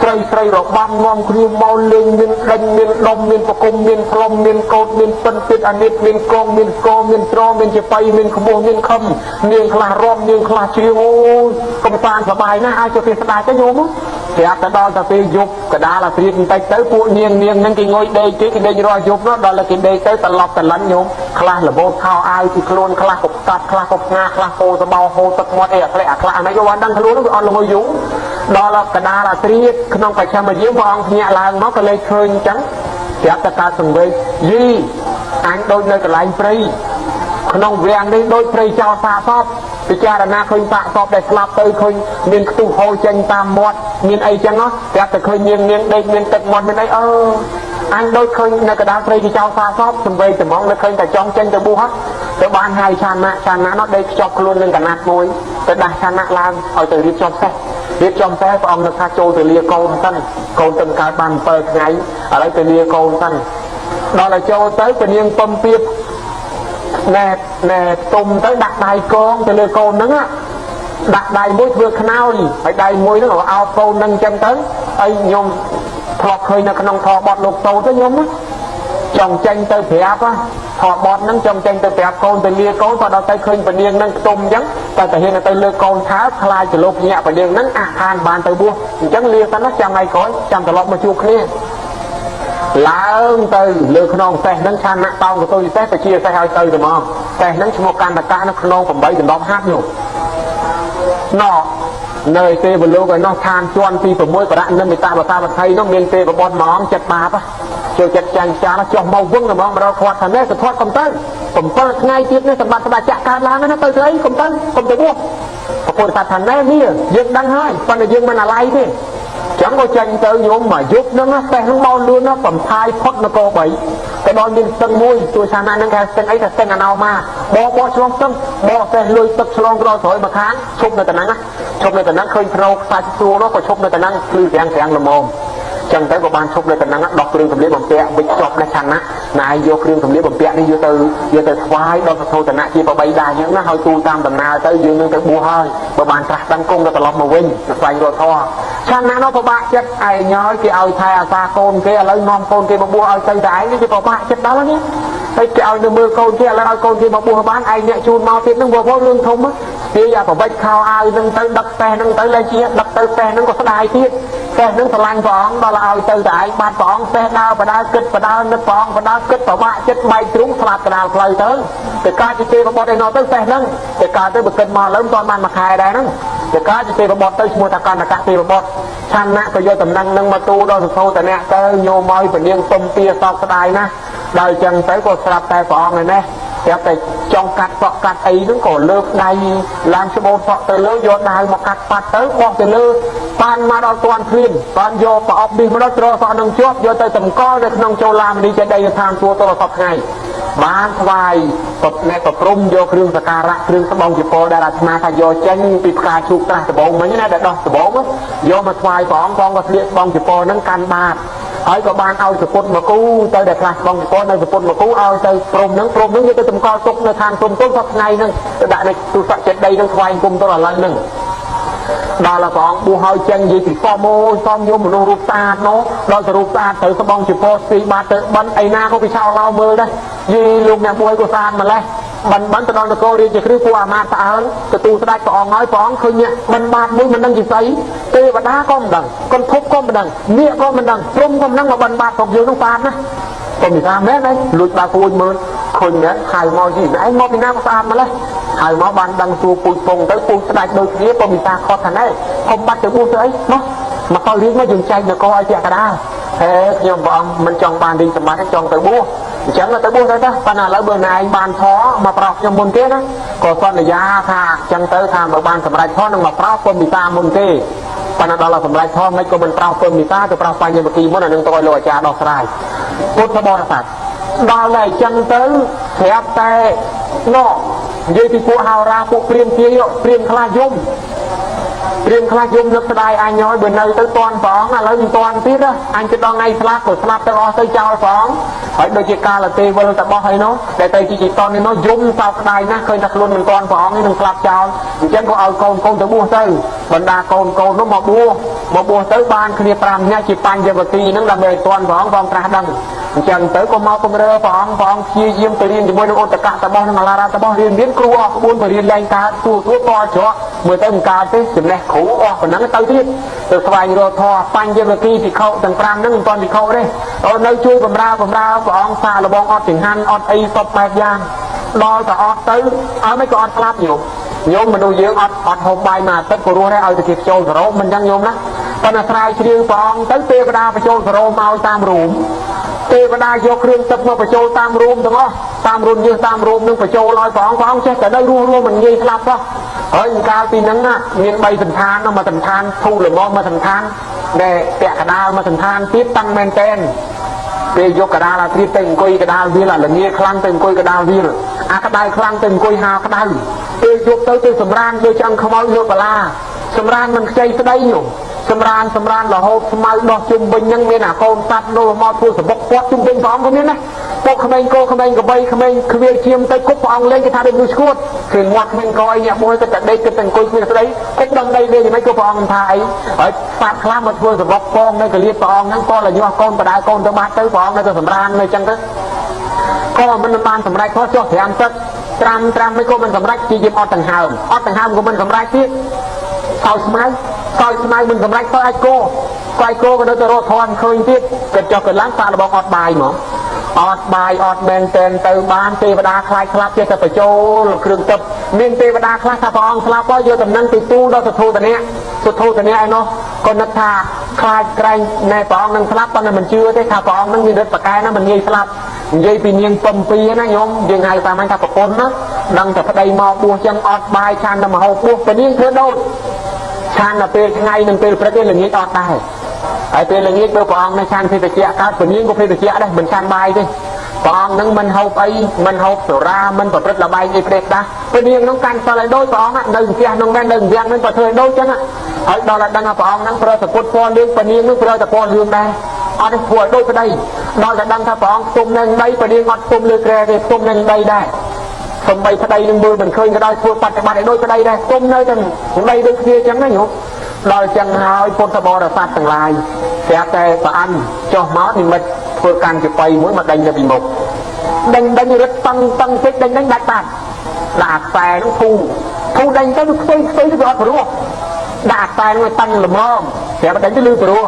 ស្រីស្រីរបាំនាំគ្នាមកលេងមានដេញមានដុំមានប្រគុំមានផ្លុំមានកោតមានពិនទៀតអានិតមានកងមានកមានត្រមានជាបៃមានខ្មោះមានខំនាងខ្លះរំនាងខ្លះច្រៀងអូកំសាន្តសប្បាយណាស់ឲ្យទៅគេស្ដាយទៅញោមប្រាប់ទៅដល់តែពេលយប់កដាលអាត្រៀតបន្តិចទៅពួកនាងនាងហ្នឹងគេងុយដេកគេគេដេករាល់យប់នោះដល់តែគេដេកទៅត្រឡប់ត្រលិនញោមខ្លះរបូតខោអាវពីខ្លួនខ្លះកកាត់ខ្លះកផ្ងាខ្លះពោសបោហូរទឹកមាត់អីអាក្លែកអាខ្លះអានេះក៏បានដឹងខ្លួនវាអត់ល្ងយយូរដល់កដាលអាត្រៀតក្នុងបច្ឆមយាមព្រះអង្គភ្ញាក់ឡើងមកក៏លេចឃើញអញ្ចឹងប្រាប់តែកើតសង្វេគយីអញដូចនៅកន្លែងព្រៃក្នុងវាំងនេះដូចព្រៃចោលសាកសពពិចារណាឃើញសាកសពដែលស្លាប់ទៅឃើញមានខ្ទុះហូរចេញតាមមាត់មានអីចឹងហ៎ប្រាប់តែឃើញនាងនាងដេកមានទឹកមាត់មានអីអឺអញដូចឃើញនៅកណ្ដាលព្រៃគេចោលសាកសពសង្វេគត្មងនៅឃើញតែចង់ចេញទៅបួសហ៎ទៅបានហៅឆានៈឆានៈនោះដេកខ្ចប់ខ្លួននឹងកណាត់មួយទៅដាស់ឆានៈឡើងឲ្យទៅរៀបចំសេះរៀបចំសេះព្រះអង្គនឹកថាចូលទៅលាកូនសិនកូនទៅកើតបាន7ថ្ងៃឥឡូវទៅលាកូនសិនដល់ឲ្យចូលទៅពនាងពំពៀបណែណែទុំទៅដាក់ដៃកងទៅលើកូនហ្នឹងដាក់ដៃមួយធ្វើខ្នើយហើយដៃមួយហ្នឹងអោបកូនហ្នឹងអញ្ចឹងទៅហើយខ្ញុំធ្លាប់ឃើញនៅក្នុងធម៌បទលោកតូទៅខ្ញុំចង់ចេញទៅប្រាប់ធម៌បទហ្នឹងចង់ចេញទៅប្រាប់កូនទៅលាកូនក៏ដល់ទៅឃើញពនាងហ្នឹងខ្ទុំអញ្ចឹងតែតែហ៊ានទៅលើកូនថាខ្លាចចលោកញាក់ពនាងហ្នឹងអាខានបានទៅបួសអញ្ចឹងលាសិនណាចាំថ្ងៃក្រោយចាំត្រឡប់មកជួបគ្នាឡើងទៅលើខ្នងសេះហ្នឹងឆានៈតោងកតុយសេះបជាសេះឲ្យទៅទៅមកសេះហ្នឹងឈ្មោះកន្តកៈនៅខ្នង8ដណ្ដប់ហាប់នោះណោនៅទេវលោកឯនោះឋានជាន់ទី6បរៈនិមិត្តបសាវថៃនោះមានទេវបុត្រមួយអង្គចិត្តបាបចូលចិត្តចាញ់ចាលចុះមកវឹងហ្មងមកដល់គាត់ថានេះសធាត់កុំទៅ7ថ្ងៃទៀតនេះសម្បត្តិស្ដេចចក្រកើតឡើងណាទៅធ្វើអីកុំទៅកុំទៅបួសព្រះពុទ្ធសាសនាថាណែនេះយើងដឹងហើយប៉ុន្តែយើងមិនអាល័យទេចឹងក៏ចេញទៅញោមមកយប់ហ្នឹងសេះហ្នឹងមកលឿនណាបំផាយផុតនគរ3ទៅដល់មានស្ទឹងមួយទួឆាណាហ្នឹងគេស្ទឹងអីថាស្ទឹងអាណោមាបបឆ្លងស្ទឹងបសេះលុយទឹកឆ្លងដល់ក្រោយមកខាងឈប់នៅតំណែងណាឈប់នៅតំណែងឃើញភ្នោខ្សាច់ស្រួលនោះក៏ឈប់នៅតំណែងភ្លឺស្រាំងស្រាំងល្មមចឹងទៅក៏បានឈប់នៅតំណែងដោះគ្រឿងសម្លៀកបំពាក់វិចចប់ណាឆាណាណែយកគ្រឿងសម្លៀកបំពាក់នេះយកទៅថ្វាយដល់សធោតនៈជាប្របីដែរចឹងណាហើយទូតាមដំណើរទៅយើងនឹងទៅបួសហើយបើបានត្រាស់ដឹងគង់ទៅត្រឡប់មកវិញទៅស្វែងរកធម៌ឆាណានោះពិបាកចិត្តឯងហើយគេឲ្យថែអាសាកូនគេឥឡូវនាំកូនគេមកបួសឲ្យទៅតែឯងនេះគេពិបាកចិត្តដល់នេះហើយគេឲ្យនៅមើលកូនគេឥឡូវឲ្យកូនគេមកបួសបានឯងអ្នកជូនមកទៀតនឹងវល់រឿងធំគេអាប្រវិចខោអាវនឹងទៅដឹកសេះនឹងទៅលែងជាដឹកទៅសេះនឹងក៏ស្ដាយទៀតសេះនឹងស្រឡាញ់ព្រះអង្គដល់ឲ្យទៅតែឯងបាត់ព្រះអង្គសេះដើរបដើគិតបដើនឹកព្រះអង្គបដើគិតប្របាក់ចិត្តបែកទ្រុងស្លាប់កដាលផ្លូវទៅទៅកើតជាទេវបុត្រឯណោះទៅសេះនឹងទៅកើតទៅបើគិតមកឥឡូវមិនទាន់បានមួយខែដែរហ្នឹង ទៅកើតជាទេវបុត្រទៅឈ្មោះថាកណ្ដកទេវបុត្រឆានៈក៏យកតំណែងនឹងមកទូដល់សុធោតនៈទៅញោមឲ្យពនាងទុំទាសោកស្ដាយណាស់ដល់ចឹងទៅក៏ស្រាប់តែព្រះអង្គឯនេះស្រាប់តែចង់កាត់សក់កាត់អីហ្នឹងក៏លើកដៃឡើងច្បូតសក់ទៅលើយកដាវមកកាត់ប៉ាត់ទៅបោះទៅលើបានមកដល់តាន់ភ្លាមបានយកប្រអប់នេះមកដល់ត្រសក់នឹងជាប់យកទៅតម្កល់នៅក្នុងចូលឡាមនីចេតិយដ្ឋានសួគ៌តរសពថ្ងៃបានថ្វាយអ្នកប្រព្រំយកគ្រឿងសក្ការៈគ្រឿងស្បង់ជាពលដែលអាត្មាថាយកចេញពីផ្កាឈូកត្រាស់ដបងមិញណាដែលដោះដបងយកមកថ្វាយព្រះអង្គផងក៏ស្លៀកស្បង់ជាពលហ្នឹងកាន់បាតហើយក៏បានឲ្យសពុតមកគូទៅដែលខ្លះស្បង់ជាពលនៅសពុតមកគូឲ្យទៅព្រំហ្នឹងព្រំហ្នឹងយកទៅតម្កល់ទុកនៅឋានព្រំទុំសពថ្ងៃហ្នឹងទៅដាក់នៅទូស័កចេតិយហ្នឹងថ្វាយគុំទៅឥឡូវហ្នឹងដល់ព្រះអង្គបួសហើយចេញនិយាយពីសមអូយសមយកមនុស្សរូបស្អាតនោះដល់ទៅរូបស្អាតត្រូវស្បង់ជាពលស្ទីបាតទៅបិណ្ឌអីណាក៏ពិឆោឡោមើលដែរយីលោកអ្នកបួសក៏ស្អាតម្លេះបិណ្ឌបិណ្ឌទៅដល់នគររាជគ្រិស្តពួកអាមាត្យស្អើលទទួលស្ដេចព្រះអង្គហើយព្រះអង្គឃើញអ្នកបិណ្ឌបាតមួយមិនដឹងជាស្អីទេវតាក៏មិនដឹងកន្ធប់ក៏មិនដឹងនាគក៏មិនដឹងព្រំក៏មិនដឹងមកបិណ្ឌបាតរបស់យើងនោះស្អាតណាស់កុំនិយាយមែនទេលួចបើគួចមើលឃើញមែនហៅមកយីឯងមកពីណាក៏ស្អាតម្លេះហើយមកបានដឹងសួរពូជពងទៅពូជស្ដេចដូចគ្នាពុំវិសាខត់ថាណែកុំបាត់ទៅបួសទៅអីមកមកកលរៀងមកយើងចែកនគរឲ្យពាក់កដាលហេខ្ញុំព្រះអង្គមិនចង់បានរីសម្បត្តិចង់ទៅបួសអញ្ចឹងទៅបួសទៅទៅប៉ុន្តែឥឡូវបើណែឯងបានធေါ်មកប្រោសខ្ញុំមុនគេណាក៏សន្យាថាអញ្ចឹងទៅថាបើបានសម្រេចធေါ်នឹងមកប្រោសពុំវិសាមុនគេប៉ុន្តែដល់សម្រេចធေါ်មិនក៏មិនប្រោសពុំវិសាទៅប្រោសបញ្ញវគិមុនអានឹងទៅឲ្យលោកអាចារ្យដោះស្រាយពុទ្ធបរិស័ទដល់តែអញ្ចឹងទៅស្រាប់តែណោនិយាយពីពួកហោរាពួកព្រាមទាយព្រាមខ្លះយំព្រាមខ្លះយំនឹកស្ដាយអញហើយបើនៅទៅតាន់ព្រះអង្គឥឡូវមិនតាន់ទៀតអញទៅដល់ថ្ងៃស្លាប់ក៏ស្លាប់ទៅអស់ទៅចោលព្រះអង្គហើយដូចជាកាលទេវិលតបោះហើយនោះដែលទៅជាជីតននេះនោះយំសោកស្ដាយណាស់ឃើញថាខ្លួនមិនតាន់ព្រះអង្គនេះនឹងស្លាប់ចោលអញ្ចឹងក៏ឲ្យកូនកូនទៅបួសទៅបណ្ដាកូនកូននោះមកបួសមកបួសទៅបានគ្នា5នាក់ជាបញ្ញវគិហ្នឹងដើម្បីឲ្យតាន់ព្រះអង្គព្រះអង្គត្រាស់ដឹងអញ្ចឹងទៅក៏មកពង្រើព្រះអង្គព្រះអង្គព្យាយាមទៅរៀនជាមួយនឹងឧត្តកតបោះនិងអឡារតបោះរៀនរៀនគ្រូអស់ក្បួនបរៀនលែងកើតសួរសួរតច្រកមើលទៅមិនកើតទេចំណេះគ្រូអស់ប៉ុណ្ណឹងទៅទៀតទៅស្វែងរកធម៌បញ្ញវគិភិក្ខុទាំង5ហ្នឹងមិនទាន់ភិក្ខុទេអូនៅជួយបំរើបំរើព្រះអង្គសាលបងអត់ចង្ហាន់អត់អីសពបែបយ៉ាងដល់ទៅអស់ទៅឲ្យមិនក៏អត់ស្លាប់ញោមញោមមនុស្សយើងអត់អត់ហូបបាយមួយអាទិត្យក៏រស់ដែរឲ្យទៅគេចូលសរោមិនអញ្ចឹងញោមណាប៉ុន្តែស្រាវជ្រាវព្រះអង្គទៅទេវតាបញ្ចូលសរោមកឲ្យតាមរូមទេវតាយកគ្រឿងទឹកមកបញ្ចូលតាមរូមទាំងអស់តាមរូមយើងតាមរូមនឹងបញ្ចូលឲ្យព្រះអង្គព្រះអង្គចេះតែនៅរស់រស់មិនងាយស្លាប់សោះហើយកាលពីហ្នឹងណាមាន3សន្តានមួយសន្តានធូរល្មមមួយសន្តានដែលពាក់កដាលមួយសន្តានទៀតតាំងមែនតែនពេលយកកដាលអាត្រៀបទៅអង្គុយកដាលវាលអាល្ងាខ្លាំងទៅអង្គុយកដាលវាលអាក្តៅខ្លាំងទៅអង្គុយហាក្តៅពេលយកទៅទៅសម្រានដូចឆ្អឹងខ្មោចយកបលាសម្រានមិនខ្ចីស្ដីញោមសម្រានសម្រានរហូតស្មៅដោះជុំវិញហ្នឹងមានអាកូនសត្វនោះមកធ្វើសបុកពាត់ជុំវិញព្រះអង្គក៏មានណាពួកក្មេងគោក្មេងក្របីក្មេងខ្វៀលឈាមទៅគប់ព្រះអង្គលេងគេថាដូចមនុស្សឈួតគឺមាត់ក្មេងកអីអ្នកមួយទៅតែដេកគិតតែអង្គុយគ្មានស្ដីគប់ដឹងដីលេងយ៉ាងម៉េចក៏ព្រះអង្គថាអីហើយសត្វខ្លះមកធ្វើសបុកពងនៅកលៀតព្រះអង្គហ្នឹងក៏លញាស់កូនបដៅកូនទៅបាត់ទៅព្រះអង្គនៅតែសម្រាននៅចឹងទៅក៏មិនបានសម្រេចផងចុះត្រាំទឹកត្រាំត្រាំមិនក៏មិនសម្រេចជាយាមអត់ដង្ហើមអត់ដង្ហើមក៏មិនសម្រេចទៀតសោយស្មៅសោយស្មៅមិនសម្រេចទៅអាចគោស្វាយគោក៏នៅតែរកធន់ឃើញទៀតគិតចុះគិតឡើងសាកល្បងអត់បាយហ្មងអត់បាយអត់មែនតែនទៅបានទេវតាខ្លាចស្លាប់ចេះតែបញ្ចូលគ្រឿងទឹកមានទេវតាខ្លះថាព្រះអង្គស្លាប់ហើយយកតំណែងទៅទូលដល់សធោតនៈសធោតនៈឯនោះក៏នឹកថាខ្លាចក្រែងណែព្រះអង្គនឹងស្លាប់ប៉ុន្តែមិនជឿទេថាព្រះអង្គនឹងមានឫទ្ធិប្រកែណាមិនងាយស្លាប់និយាយពីនាងពំពីណាញោមយើងហៅតាមថាប្រពន្ធណាដឹងតែប្តីមកបួសចឹងអត់បាយឆានតែមកហូបបួសពនាងធ្វើដូចឆានដល់ពេលថ្ងៃនិងពេលព្រឹកឯងល្ងាចអត់ដែរហើយពេលល្ងាចបើព្រះអង្គនៅឆានភេសជ្ជៈកើតពនាងក៏ភេសជ្ជៈដែរមិនឆានបាយទេព្រះអង្គនឹងមិនហូបអីមិនហូបសុរាមិនប្រព្រឹត្តល្បែងអីផ្ដេសផ្ដាស់ពនាងនឹងកាន់សិលឲ្យដូចព្រះអង្គនៅផ្ទះនោះមែននៅវាំងនឹងក៏ធ្វើឲ្យដូចចឹងហើយដល់តែដឹងថាព្រះអង្គនឹងប្រើសពុតពណ៌លឿងពនាងនឹងប្រើតែពណ៌លឿងដែរអត់ទេធ្វើឲ្យដូចប្តីដល់តែដឹងថាព្រះអង្គទុំនៅដីពនាងអត់ទុំលើគ្រែទេទុំនៅដីដែរសំបីប្តីនឹងមើលមិនឃើញក៏ដោយធ្វើបប្រតិបត្តិឲ្យដូចប្តីដែរទុំនៅតែដីដូចគ្នាចឹងណាញោមដល់ចឹងហើយពុទ្ធបរិស័ទទាំងឡាយស្រាប់តែប្រអិនចុះមកនិមិត្តធ្វើកាន់ចបៃមួយមកដេញទៅពីមុខដេញដេញរត់តឹងតឹងពេកដេញដេញដាច់បាត់ដាក់ខ្សែនោះធូធូដេញទៅខ្ទុយខ្ទុយទៅវាអត់ព្រោះដាក់ខ្សែនោះតឹងល្មមស្រាប់តែដេញទៅលឺព្រោះ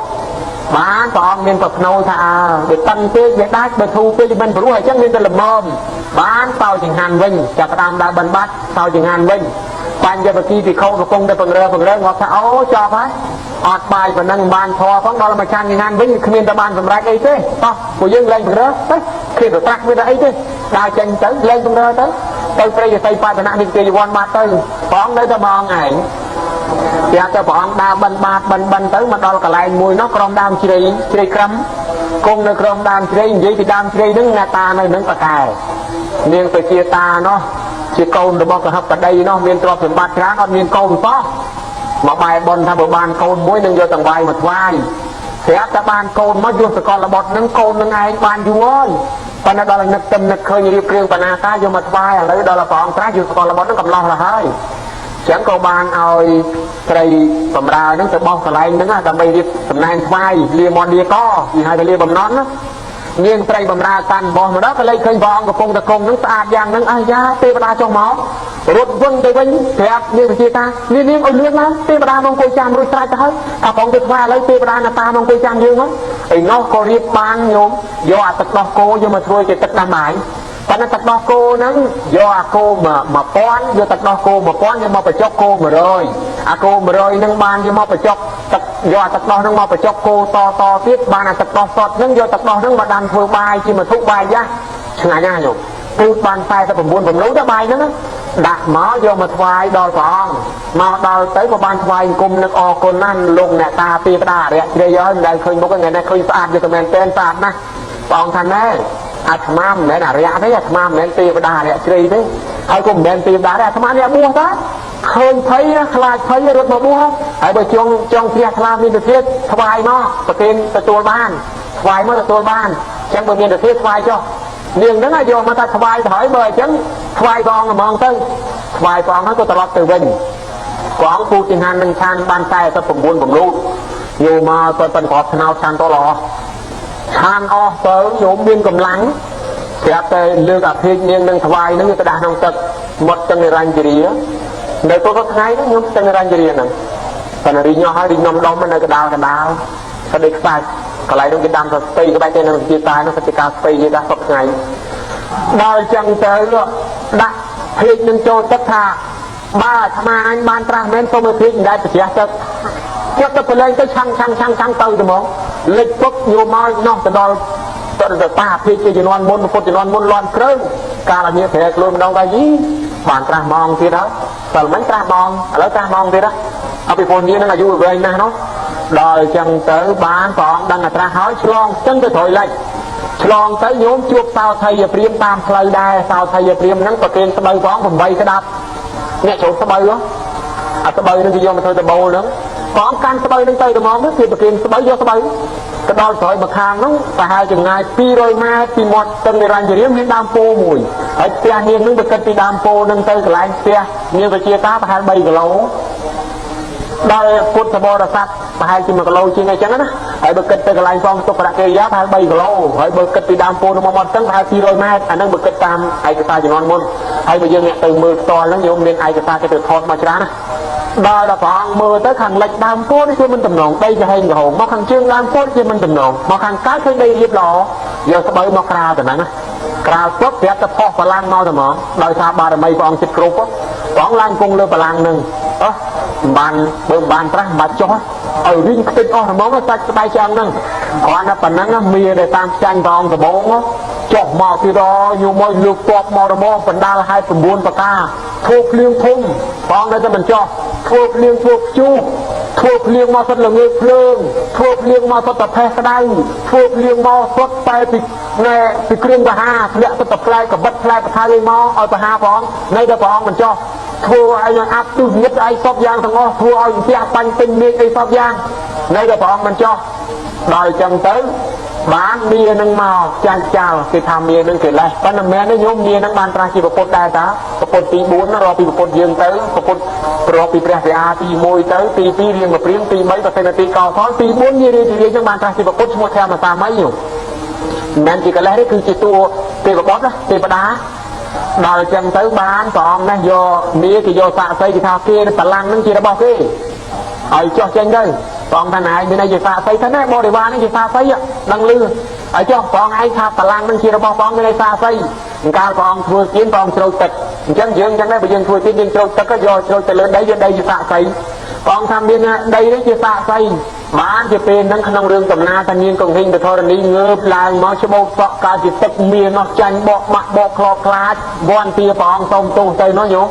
បានព្រះអង្គមានប្រភ្នោថាអើបើតឹងពេកវាដាច់បើធូពេកវាមិនព្រោះអញ្ចឹងមានតែល្មមបានសោចង្ហាន់វិញចាប់ផ្ដើមដើរបិណ្ឌបាត់សោចង្ហាន់វិញ បញ្ញវគិភិក្ខុកំពុងតែពង្រើពង្រើងាប់ថាអូចប់ហើយអត់បាយប៉ុណ្ណឹងបានធေါ်ផងដល់មកឆានងានវិញគ្មានតែបានសម្រេចអីទេតោះពួកយើងលែងពង្រើទៅគ្មានប្រត្រាស់គ្មានតែអីទេដើរចេញទៅលែងពង្រើទៅទៅព្រៃយសីបតនៈនិទាយវ័នបាត់ទៅព្រះអង្គនៅតែមកអង្គឯងប្រាប់ទៅព្រះអង្គដើរបិណ្ឌបាតបិណ្ឌបិណ្ឌទៅមកដល់កន្លែងមួយនោះក្រុមដើមជ្រៃជ្រៃក្រឹមគង់នៅក្រុមដើមជ្រៃនិយាយពីដើមជ្រៃហ្នឹងអ្នកតានៅនឹងបកែនាងប្រជាតានោះជាកូនរបស់កហបតីនោះមានទ្រព្យសម្បត្តិច្រើនអត់មានកូនសោះមកបែបនថាបើបានកូនមួយនឹងយកទាំងវាយមកថ្វាយស្រាប់តែបានកូនមកយកសកលបុត្រនឹងកូននឹងឯងបានយូរហើយប៉ុន្តែដល់នឹកទឹមនឹកឃើញរៀបគ្រឿងបណ្ណាតាយកមកថ្វាយឥឡូវដល់ព្រះអង្គត្រាស់យកសកលបុត្រនឹងកំឡោះទៅហើយចឹងក៏បានឲ្យត្រីបំរើនឹងទៅបោះកន្លែងហ្នឹងដើម្បីរៀបតំណែងថ្វាយលាមន់លាកគេហៅថាលាបំណន់ណានាងត្រីបំរើកាន់បោះមកដល់ក៏លេចឃើញព្រះអង្គកំពុងតែគង់នឹងស្អាតយ៉ាងហ្នឹងអាយ៉ាទេវតាចុះមករត់វឹងទៅវិញប្រាប់នាងវិជាតានាងឲ្យលឿនឡើងទេវតាមកអង្គុយចាំរួចស្រេចទៅហើយអាព្រះអង្គទៅថ្វាយឥឡូវទេវតាណាតាមកអង្គុយចាំយើងហ្នឹងឯនោះក៏រៀបបានញោមយកអាទឹកដោះគោយកមកធ្វើជាទឹកដាំបាយប៉ុន្តែទឹកដោះគោហ្នឹងយកអាគោ1000យកទឹកដោះគោ1000យកមកបញ្ចុកគោ100អាគោ100ហ្នឹងបានយកមកបញ្ចុកទឹកយកអាទឹកដោះហ្នឹងមកបញ្ចុកគោតតទៀតបានអាទឹកដោះសុទ្ធហ្នឹងយកទឹកដោះហ្នឹងមកដាំធ្វើបាយជាមធុបាយយ៉ាឆ្ងាញ់ណាស់ញោមពូជបាន49បំលូទៅបាយហ្នឹងដាក់មកយកមកថ្វាយដល់ព្រះអង្គមកដល់ទៅក៏បានថ្វាយអង្គមនឹកអរគុណណាស់លោកអ្នកតាពីផ្ដាអរិយជ្រាយហើយមិនដែលឃើញមុខថ្ងៃនេះឃើញស្អាតយកទៅមែនទែនស្អាតណាស់ព្រះអង្គថាណែអាត្មាមិនមែនអរិយទេអាត្មាមិនមែនទេវតាអរិយជ្រៃទេហើយក៏មិនមែនទេវតាទេអាត្មាអ្នកបួសតាឃើញភ័យខ្លាចភ័យរត់មកបួសហើយបើចង់ចង់ជ្រះថ្លាមានទធាថ្វាយមកប្រគេនទទួលបានថ្វាយមកទទួលបានអញ្ចឹងបើមានទធាថ្វាយចុះនាងហ្នឹងយកមកថាថ្វាយទៅហើយបើអញ្ចឹងថ្វាយព្រះអង្គហ្មងទៅថ្វាយព្រះអង្គហើយក៏ត្រឡប់ទៅវិញព្រះអង្គពូចង្ហាន់នឹងឆានបាន49បំលូតយកមកទៅប៉ិនគ្រាប់ថ្នោតឆានតល្អឆានអស់ទៅញោមមានកម្លាំងស្រាប់តែលើកអាភិកនាងនឹងថ្វាយនឹងទៅដាក់ក្នុងទឹកមាត់ទឹងនិរញ្ជរានៅទៅថ្ងៃហ្នឹងញោមទឹងនិរញ្ជរាហ្នឹងប៉ុន្តែរីញោះហើយរីនំដុំនៅកដាលកដាលស្ដីខ្សាច់កន្លែងនោះគេដាំទៅស្ពៃក្បែរទៅនឹងជាតានោះសតិកាស្ពៃគេដាក់សពថ្ងៃដល់ចឹងទៅដាក់ភិកនឹងចូលទឹកថាបើអាត្មាអញបានត្រាស់មែនសូមឲ្យភិកមិនដែលប្រជះទឹកចិត្តទៅប្រឡែងទៅឆាំងឆាំងឆាំងឆាំងទៅទៅហ្មងលិចពុកញោមមកនោះទៅដល់ទៅតាភិកជាជំនាន់មុនពុទ្ធជំនាន់មុនលន់គ្រើងកាលឲ្យប្រែខ្លួនម្ដងទៅយីបានត្រាស់ម៉ងទៀតហើយសិលមិញត្រាស់ម៉ងឥឡូវត្រាស់ម៉ងទៀតហ៎អភិពលនាងនឹងអាយុវែងណាស់នោះដល់ចឹងទៅបានព្រះអង្គដឹងត្រាស់ហើយឆ្លងចឹងទៅត្រូវលិចឆ្លងទៅញោមជួបសោថយព្រាមតាមផ្លូវដែរសោថយព្រាមហ្នឹងប្រគេនស្បូវព្រះអង្គ8ក្តាប់អ្នកចូលស្បូវអាស្បូវហ្នឹងគេយកមកធ្វើដបូលហ្នឹងព្រះអង្គកាន់ស្បូវហ្នឹងទៅត្មងហ្នឹងគេប្រគេនស្បូវយកស្បូវទៅដល់ក្រោយមកខាងហ្នឹងប្រហែលចម្ងាយ200ម៉ែត្រពីមាត់ទឹងនិរញ្ជរាមមានដើមពោមួយហើយផ្ទះនាងហ្នឹងទៅគិតពីដើមពោហ្នឹងទៅកន្លែងផ្ទះនាងវិជាតាប្រហែល3គីឡូដល់ពុទ្ធបរិស័ទប្រហែលជា1គីឡូជាងអីចឹងណាហើយបើគិតទៅកន្លែងផងទុករកិរិយាប្រហែល3គីឡូហើយបើគិតពីដើមពោនោះមកមាត់ទឹងប្រហែល200ម៉ែត្រអាហ្នឹងបើគិតតាមឯកសារជំនាន់មុនហើយបើយើងអ្នកទៅមើលផ្ទាល់ហ្នឹងញោមមានឯកសារគេទៅថតមកច្រើនណាដល់ដល់ព្រះអង្គមើលទៅខាងលិចដើមពោនេះគឺមិនតំណងដីចំហែងក្រហមមកខាងជើងដើមពោនេះគឺមិនតំណងមកខាងកើតឃើញដីរៀបល្អយកស្បូវមកក្រាលទៅហ្នឹងណាក្រាលពុបប្រាប់ទៅផុសបលាំងមកទៅហ្មងដោយសារបារមីព្រះអង្គចិត្តគ្រប់ព្រះអង្គឡើងគង់លើបលាំងហ្នឹងអោះមិនបានបើមិនបានត្រាស់មិនបាច់ចុះឲ្យរីងខ្ទេចអស់ហ្មងសាច់ស្បែកឆ្អឹងហ្នឹងគ្រាន់តែប៉ុណ្ណឹងមានតែតាមចាញ់ព្រះអង្គដំបងចុះមកទៀតញោមមកលើកតបមករបងបណ្ដាលឲ្យ9ប្រការធ្វើភ្លៀងធំព្រះអង្គនៅតែមិនចុះធ្វើភ្លៀងធ្វើព្យុះធ្វើភ្លៀងមកសុទ្ធល្ងើភ្លើងធ្វើភ្លៀងមកសុទ្ធតែផេះក្តៅធ្វើភ្លៀងមកសុទ្ធតែពីណែពីគ្រឿងបហាធ្លាក់សុទ្ធតែផ្លែកបិតផ្លែបថាលេងមកឲ្យបហាព្រះអង្គនៅតែព្រះអង្គមិនចុះធ្វើឲ្យនឹងអាប់ទិសងឹតអីសពយ៉ាងទាំងអស់ធ្វើឲ្យផ្ទះបាញ់ពេញមេឃអីសពយ៉ាងនៅតែព្រះអង្គមិនចុះដល់ចឹងទៅបានមានឹងមកចាច់ចាល់គេថាមានឹងគេលេះប៉ុន្តែមែនទេញោមមានឹងបានត្រាស់ជាពុទ្ធដែរតាពុទ្ធទី4រាប់ពីពុទ្ធយើងទៅពុទ្ធប្រពីព្រះវិហាទី1ទៅទី2រៀងមកព្រៀងទី3ប្រសិទ្ធទីកោសលទី4ញារាជរាជនឹងបានត្រាស់ជាពុទ្ធឈ្មោះធម្មសាមីញោមមិនមែនជាកលេសទេគឺជាតួទេវបុត្រទេវតាដល់ចឹងទៅបានព្រះអង្គនេះយកមាគេយកសាក្សីគេថាគេបលាំងនឹងជារបស់គេឲ្យចុះចេញទៅព្រះអង្គថាណែមានអីជាសាក្សីថាណែបរិវារនេះជាសាក្សីដឹងលឺឲ្យចុះព្រះអង្គឯងថាបលាំងនឹងជារបស់ព្រះអង្គមានអីសាក្សីកាលព្រះអង្គធ្វើទៀនព្រះអង្គជ្រោចទឹក អញ្ចឹងយើងអញ្ចឹងដែរបើយើងធ្វើទៀតយើងជ្រោចទឹកយកជ្រោចទៅលើដីយកដីជាសាក្សីព្រះអង្គថាមានដីនេះជាសាក្សីបានជាពេលហ្នឹងក្នុងរឿងកំណាតានាងកង្ហិញពធរនីងើបឡើងមកច្បោកសក់កើតជាទឹកមាននោះចាញ់បកបាក់បកខ្លោបខ្លាចវ័នទាព្រះអង្គសូមទោសទៅនោះញោម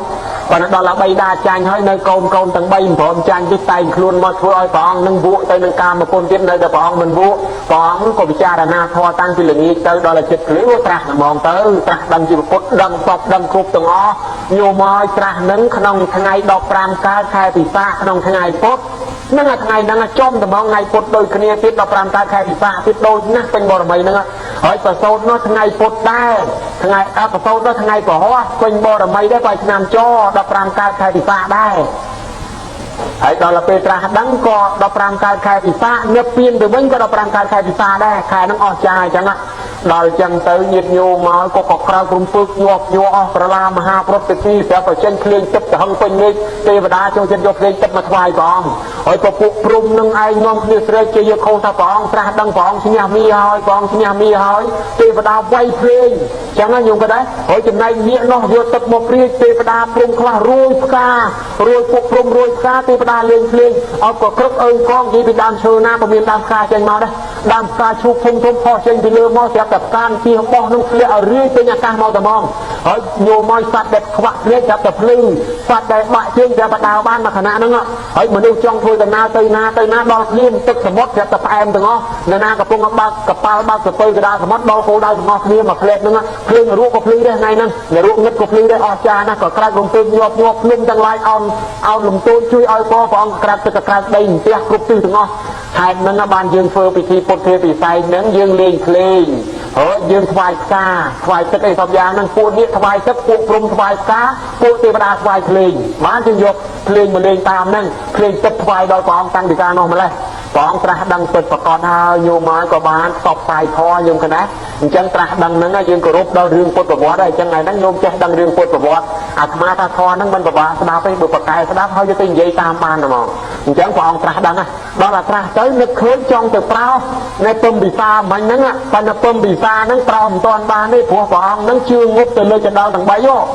ប៉ុន្តែដល់តែ3ដាចាញ់ហើយនៅកូនកូនទាំង3មិនព្រមចាញ់ទេតែងខ្លួនមកធ្វើឲ្យព្រះអង្គនឹងវក់ទៅនឹងកាមគុណទៀតនៅតែព្រះអង្គមិនវក់ព្រះអង្គក៏ពិចារណាធម៌តាំងពីល្ងាចទៅដល់តែចិត្តភ្លឺត្រាស់ហ្មងទៅត្រាស់ដឹងជាពុទ្ធដឹងសពដឹងគ្រប់ទាំងអស់ញោមឲ្យត្រាស់នឹងក្នុងថ្ងៃ15កើតខែពិសាខក្នុងថ្ងៃពុទ្ធនឹងថ្ងៃហ្នឹងចំត្មងថ្ងៃពុទ្ធដូចគ្នាទៀត15កើតខែពិសាខទៀតដូចណាស់ពេញបរមីហ្នឹងហើយប្រសូតនោះថ្ងៃពុទ្ធដែរថ្ងៃប្រសូតនោះថ្ងៃពហោះពេញបរមីដែរបើឆ្នាំច15កើតខែពិសាខដែរហើយដល់ពេលត្រាស់ដឹងក៏15កើតខែពិសាខនិព្វានទៅវិញក៏15កើតខែពិសាខដែរខែហ្នឹងអស់ចាអញ្ចឹងដល់ចឹងទៅញាតញោមមកក៏ក្រៅរំពើកញាប់ញ័រអស់ប្រឡាមហាព្រឹទ្ធិទីស្រាប់តែចេញភ្លេងទឹកទៅហឹងពេញមេឃទេវតាចូលចិត្តយកភ្លេងទឹកមកថ្វាយព្រះអង្គហើយពពួកព្រំនឹងឯងនាំគ្នាស្រែកជាយខោថាព្រះអង្គត្រាស់ដឹងព្រះអង្គឈ្នះមីហើយព្រះអង្គឈ្នះមីហើយទេវតាវាយភ្លេងចឹងណាញោមក៏ដែរហើយចំណែកនាគនោះយកទឹកមកព្រាចទេវតាព្រំខ្លះរួយផ្ការួយពួកព្រំរួយផ្កាទេវតាលេងភ្លេងឲ្យក៏ក្រឹកអើងកងនិយាយពីដើមឈើណាក៏មានដើមផ្កាចេញមកដែរដើមផ្កាឈូកធំធំផុសចេញពីលើមកស្រាប់តែផ្កាពីបោះនឹងធ្លាក់ឲ្យរាយពេញអាកាសមកតែហ្មងហើយញោមមកសត្វដែលខ្វាក់ភ្នែកស្រាប់តែភ្លឺសត្វដែលបាក់ជើងស្រាប់តែដើរបានមួយខណៈហ្នឹងហើយមនុស្សចង់ធ្វើដំណើរទៅណាទៅណាដល់ភ្លាមទឹកសមុទ្រស្រាប់តែផ្អែមទាំងអស់នៅណាកំពុងបើកកប៉ាល់បើកសពៅកដាលសមុទ្រដល់គោលដៅទាំងអស់គ្នាមួយផ្លែតហ្នឹងភ្លើងរੂកក៏ភ្លឺដែរថ្ងៃហ្នឹងនរកងឹតក៏ភ្លឺដែរអស់ចាណាស់ក៏ក្រាច់រំពើញាប់ញាប់ភ្លុំទាំងឡាយអោនអោនលំទោនជួយឲ្យពព្រះអង្គក្រាច់ទឹកក្រាច់ដីផ្ទះគ្រប់ទិសទាំងអស់ហេតុហ្នឹងបានយើងធ្វើពិធីពុទ្ធាពិសេសហ្នឹងយើងលេងភ្លេងហើយយើងថ្វាយផ្កាថ្វាយទឹកអីសពយ៉ាងហ្នឹងពួកនេះថ្វាយទឹកពួកព្រំថ្វាយផ្កាពួកទេវតាថ្វាយភ្លេងបានយើងយកភ្លេងមកលេងតាមហ្នឹងភ្លេងទឹកថ្វាយដល់ព្រះអង្គតាំងពីកាលនោះម្លេះព្រះអង្គត្រាស់ដឹងពិតប្រកបហើយញោមមកក៏បានផ្សព្វផ្សាយធម៌ញោមកណាអញ្ចឹងត្រាស់ដឹងហ្នឹងយើងគោរពដល់រឿងពុទ្ធប្រវត្តិហើយអញ្ចឹងថ្ងៃហ្នឹងញោមចេះដឹងរឿងពុទ្ធប្រវត្តិអាត្មាថាធម៌ហ្នឹងមិនពិបាកស្ដាប់ទេបើប្រកែស្ដាប់ហើយយកទៅនិយាយតាមបានហ្មងអញ្ចឹងព្រះអង្គត្រាស់ដឹងដល់តែត្រាស់ទៅនឹកឃើញចង់ទៅប្រោសនៅពំពិសាមិញហ្នឹងប៉ុន្តែពំពិសាហ្នឹងប្រោសមិនទាន់បានទេព្រោះព្រះអង្គហ្នឹងជឿងប់ទៅលើចដលទាំង3ហ៎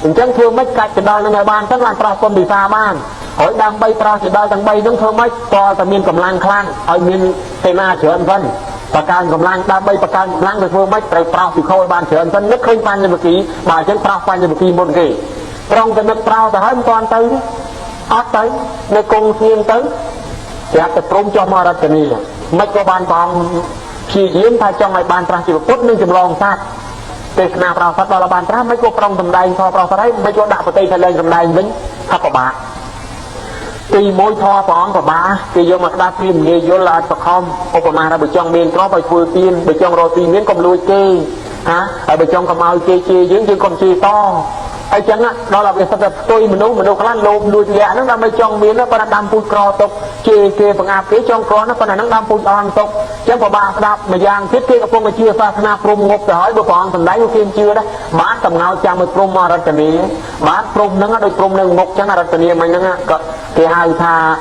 អញ្ចឹងធ្វើម៉េចកាច់ចដលហ្នឹងឲ្យបានទៅបានប្រោសពំពិសាបានហើយដើម្បីប្រោសចដលទាំង3ហ្នឹងធ្វើម៉េចតតែមានកម្លាំងខ្លាំងឲ្យមានសេនាច្រើនសិនបង្កើនកម្លាំងដើម្បីបង្កើនកម្លាំងទៅធ្វើម៉េចត្រូវប្រោសពិខុឲ្យបានច្រើនសិននឹកឃើញបញ្ញវគិបើអញ្ចឹងប្រោសបញ្ញវគិមុនគេត្រង់ទៅនឹកប្រោសទៅហើយមិនទាន់ទៅអត់ទៅនៅគង់ស្ងៀមទៅស្រាប់តែព្រមចុះមករតនីមិនក៏បានបងព្យាយាមថាចង់ឲ្យបានត្រាស់ជាពុទ្ធនឹងចម្លងសត្វទេសនាប្រោសសត្វដល់បានត្រាស់មិនក៏ប្រុងសម្ដែងធម៌ប្រោសសត្វហើយមិនក៏ដាក់ប្រតិថាលែងសម្ដែងវិញថាពិបាកទីមួយធម៌ព្រះអង្គពិបាកគេយកមកស្ដាប់ពីងាយយល់អត់បខំឧបមាថាបើចង់មានទ្រព្យឲ្យធ្វើទានបើចង់រកទីមានកុំលួចគេហាហើយបើចង់កុំឲ្យគេជេរយើងយើងកុំជេរតហើយចឹងដល់ឲ្យវាសិតតែផ្ទុយមនុស្សមនុស្សខ្លះលោភលួចលាក់ហ្នឹងដើម្បីចង់មានប៉ុន្តែដាំពូជក្រទុកជេរគេបង្អាប់គេចង់ក្រណាប៉ុន្តែហ្នឹងដាំពូជអន់ទុកចឹងពិបាកស្ដាប់ម្យ៉ាងទៀតគេកំពុងតែជឿសាសនាព្រំងប់ទៅហើយបើព្រះអង្គសម្ដែងគេមិនជឿដែរបានតំងោចាំឲ្យព្រំមករតនីបានព្រំហ្នឹងដូចព្រំនៅមុខចឹងរតនីមិញហ្នឹងក៏គេហៅថា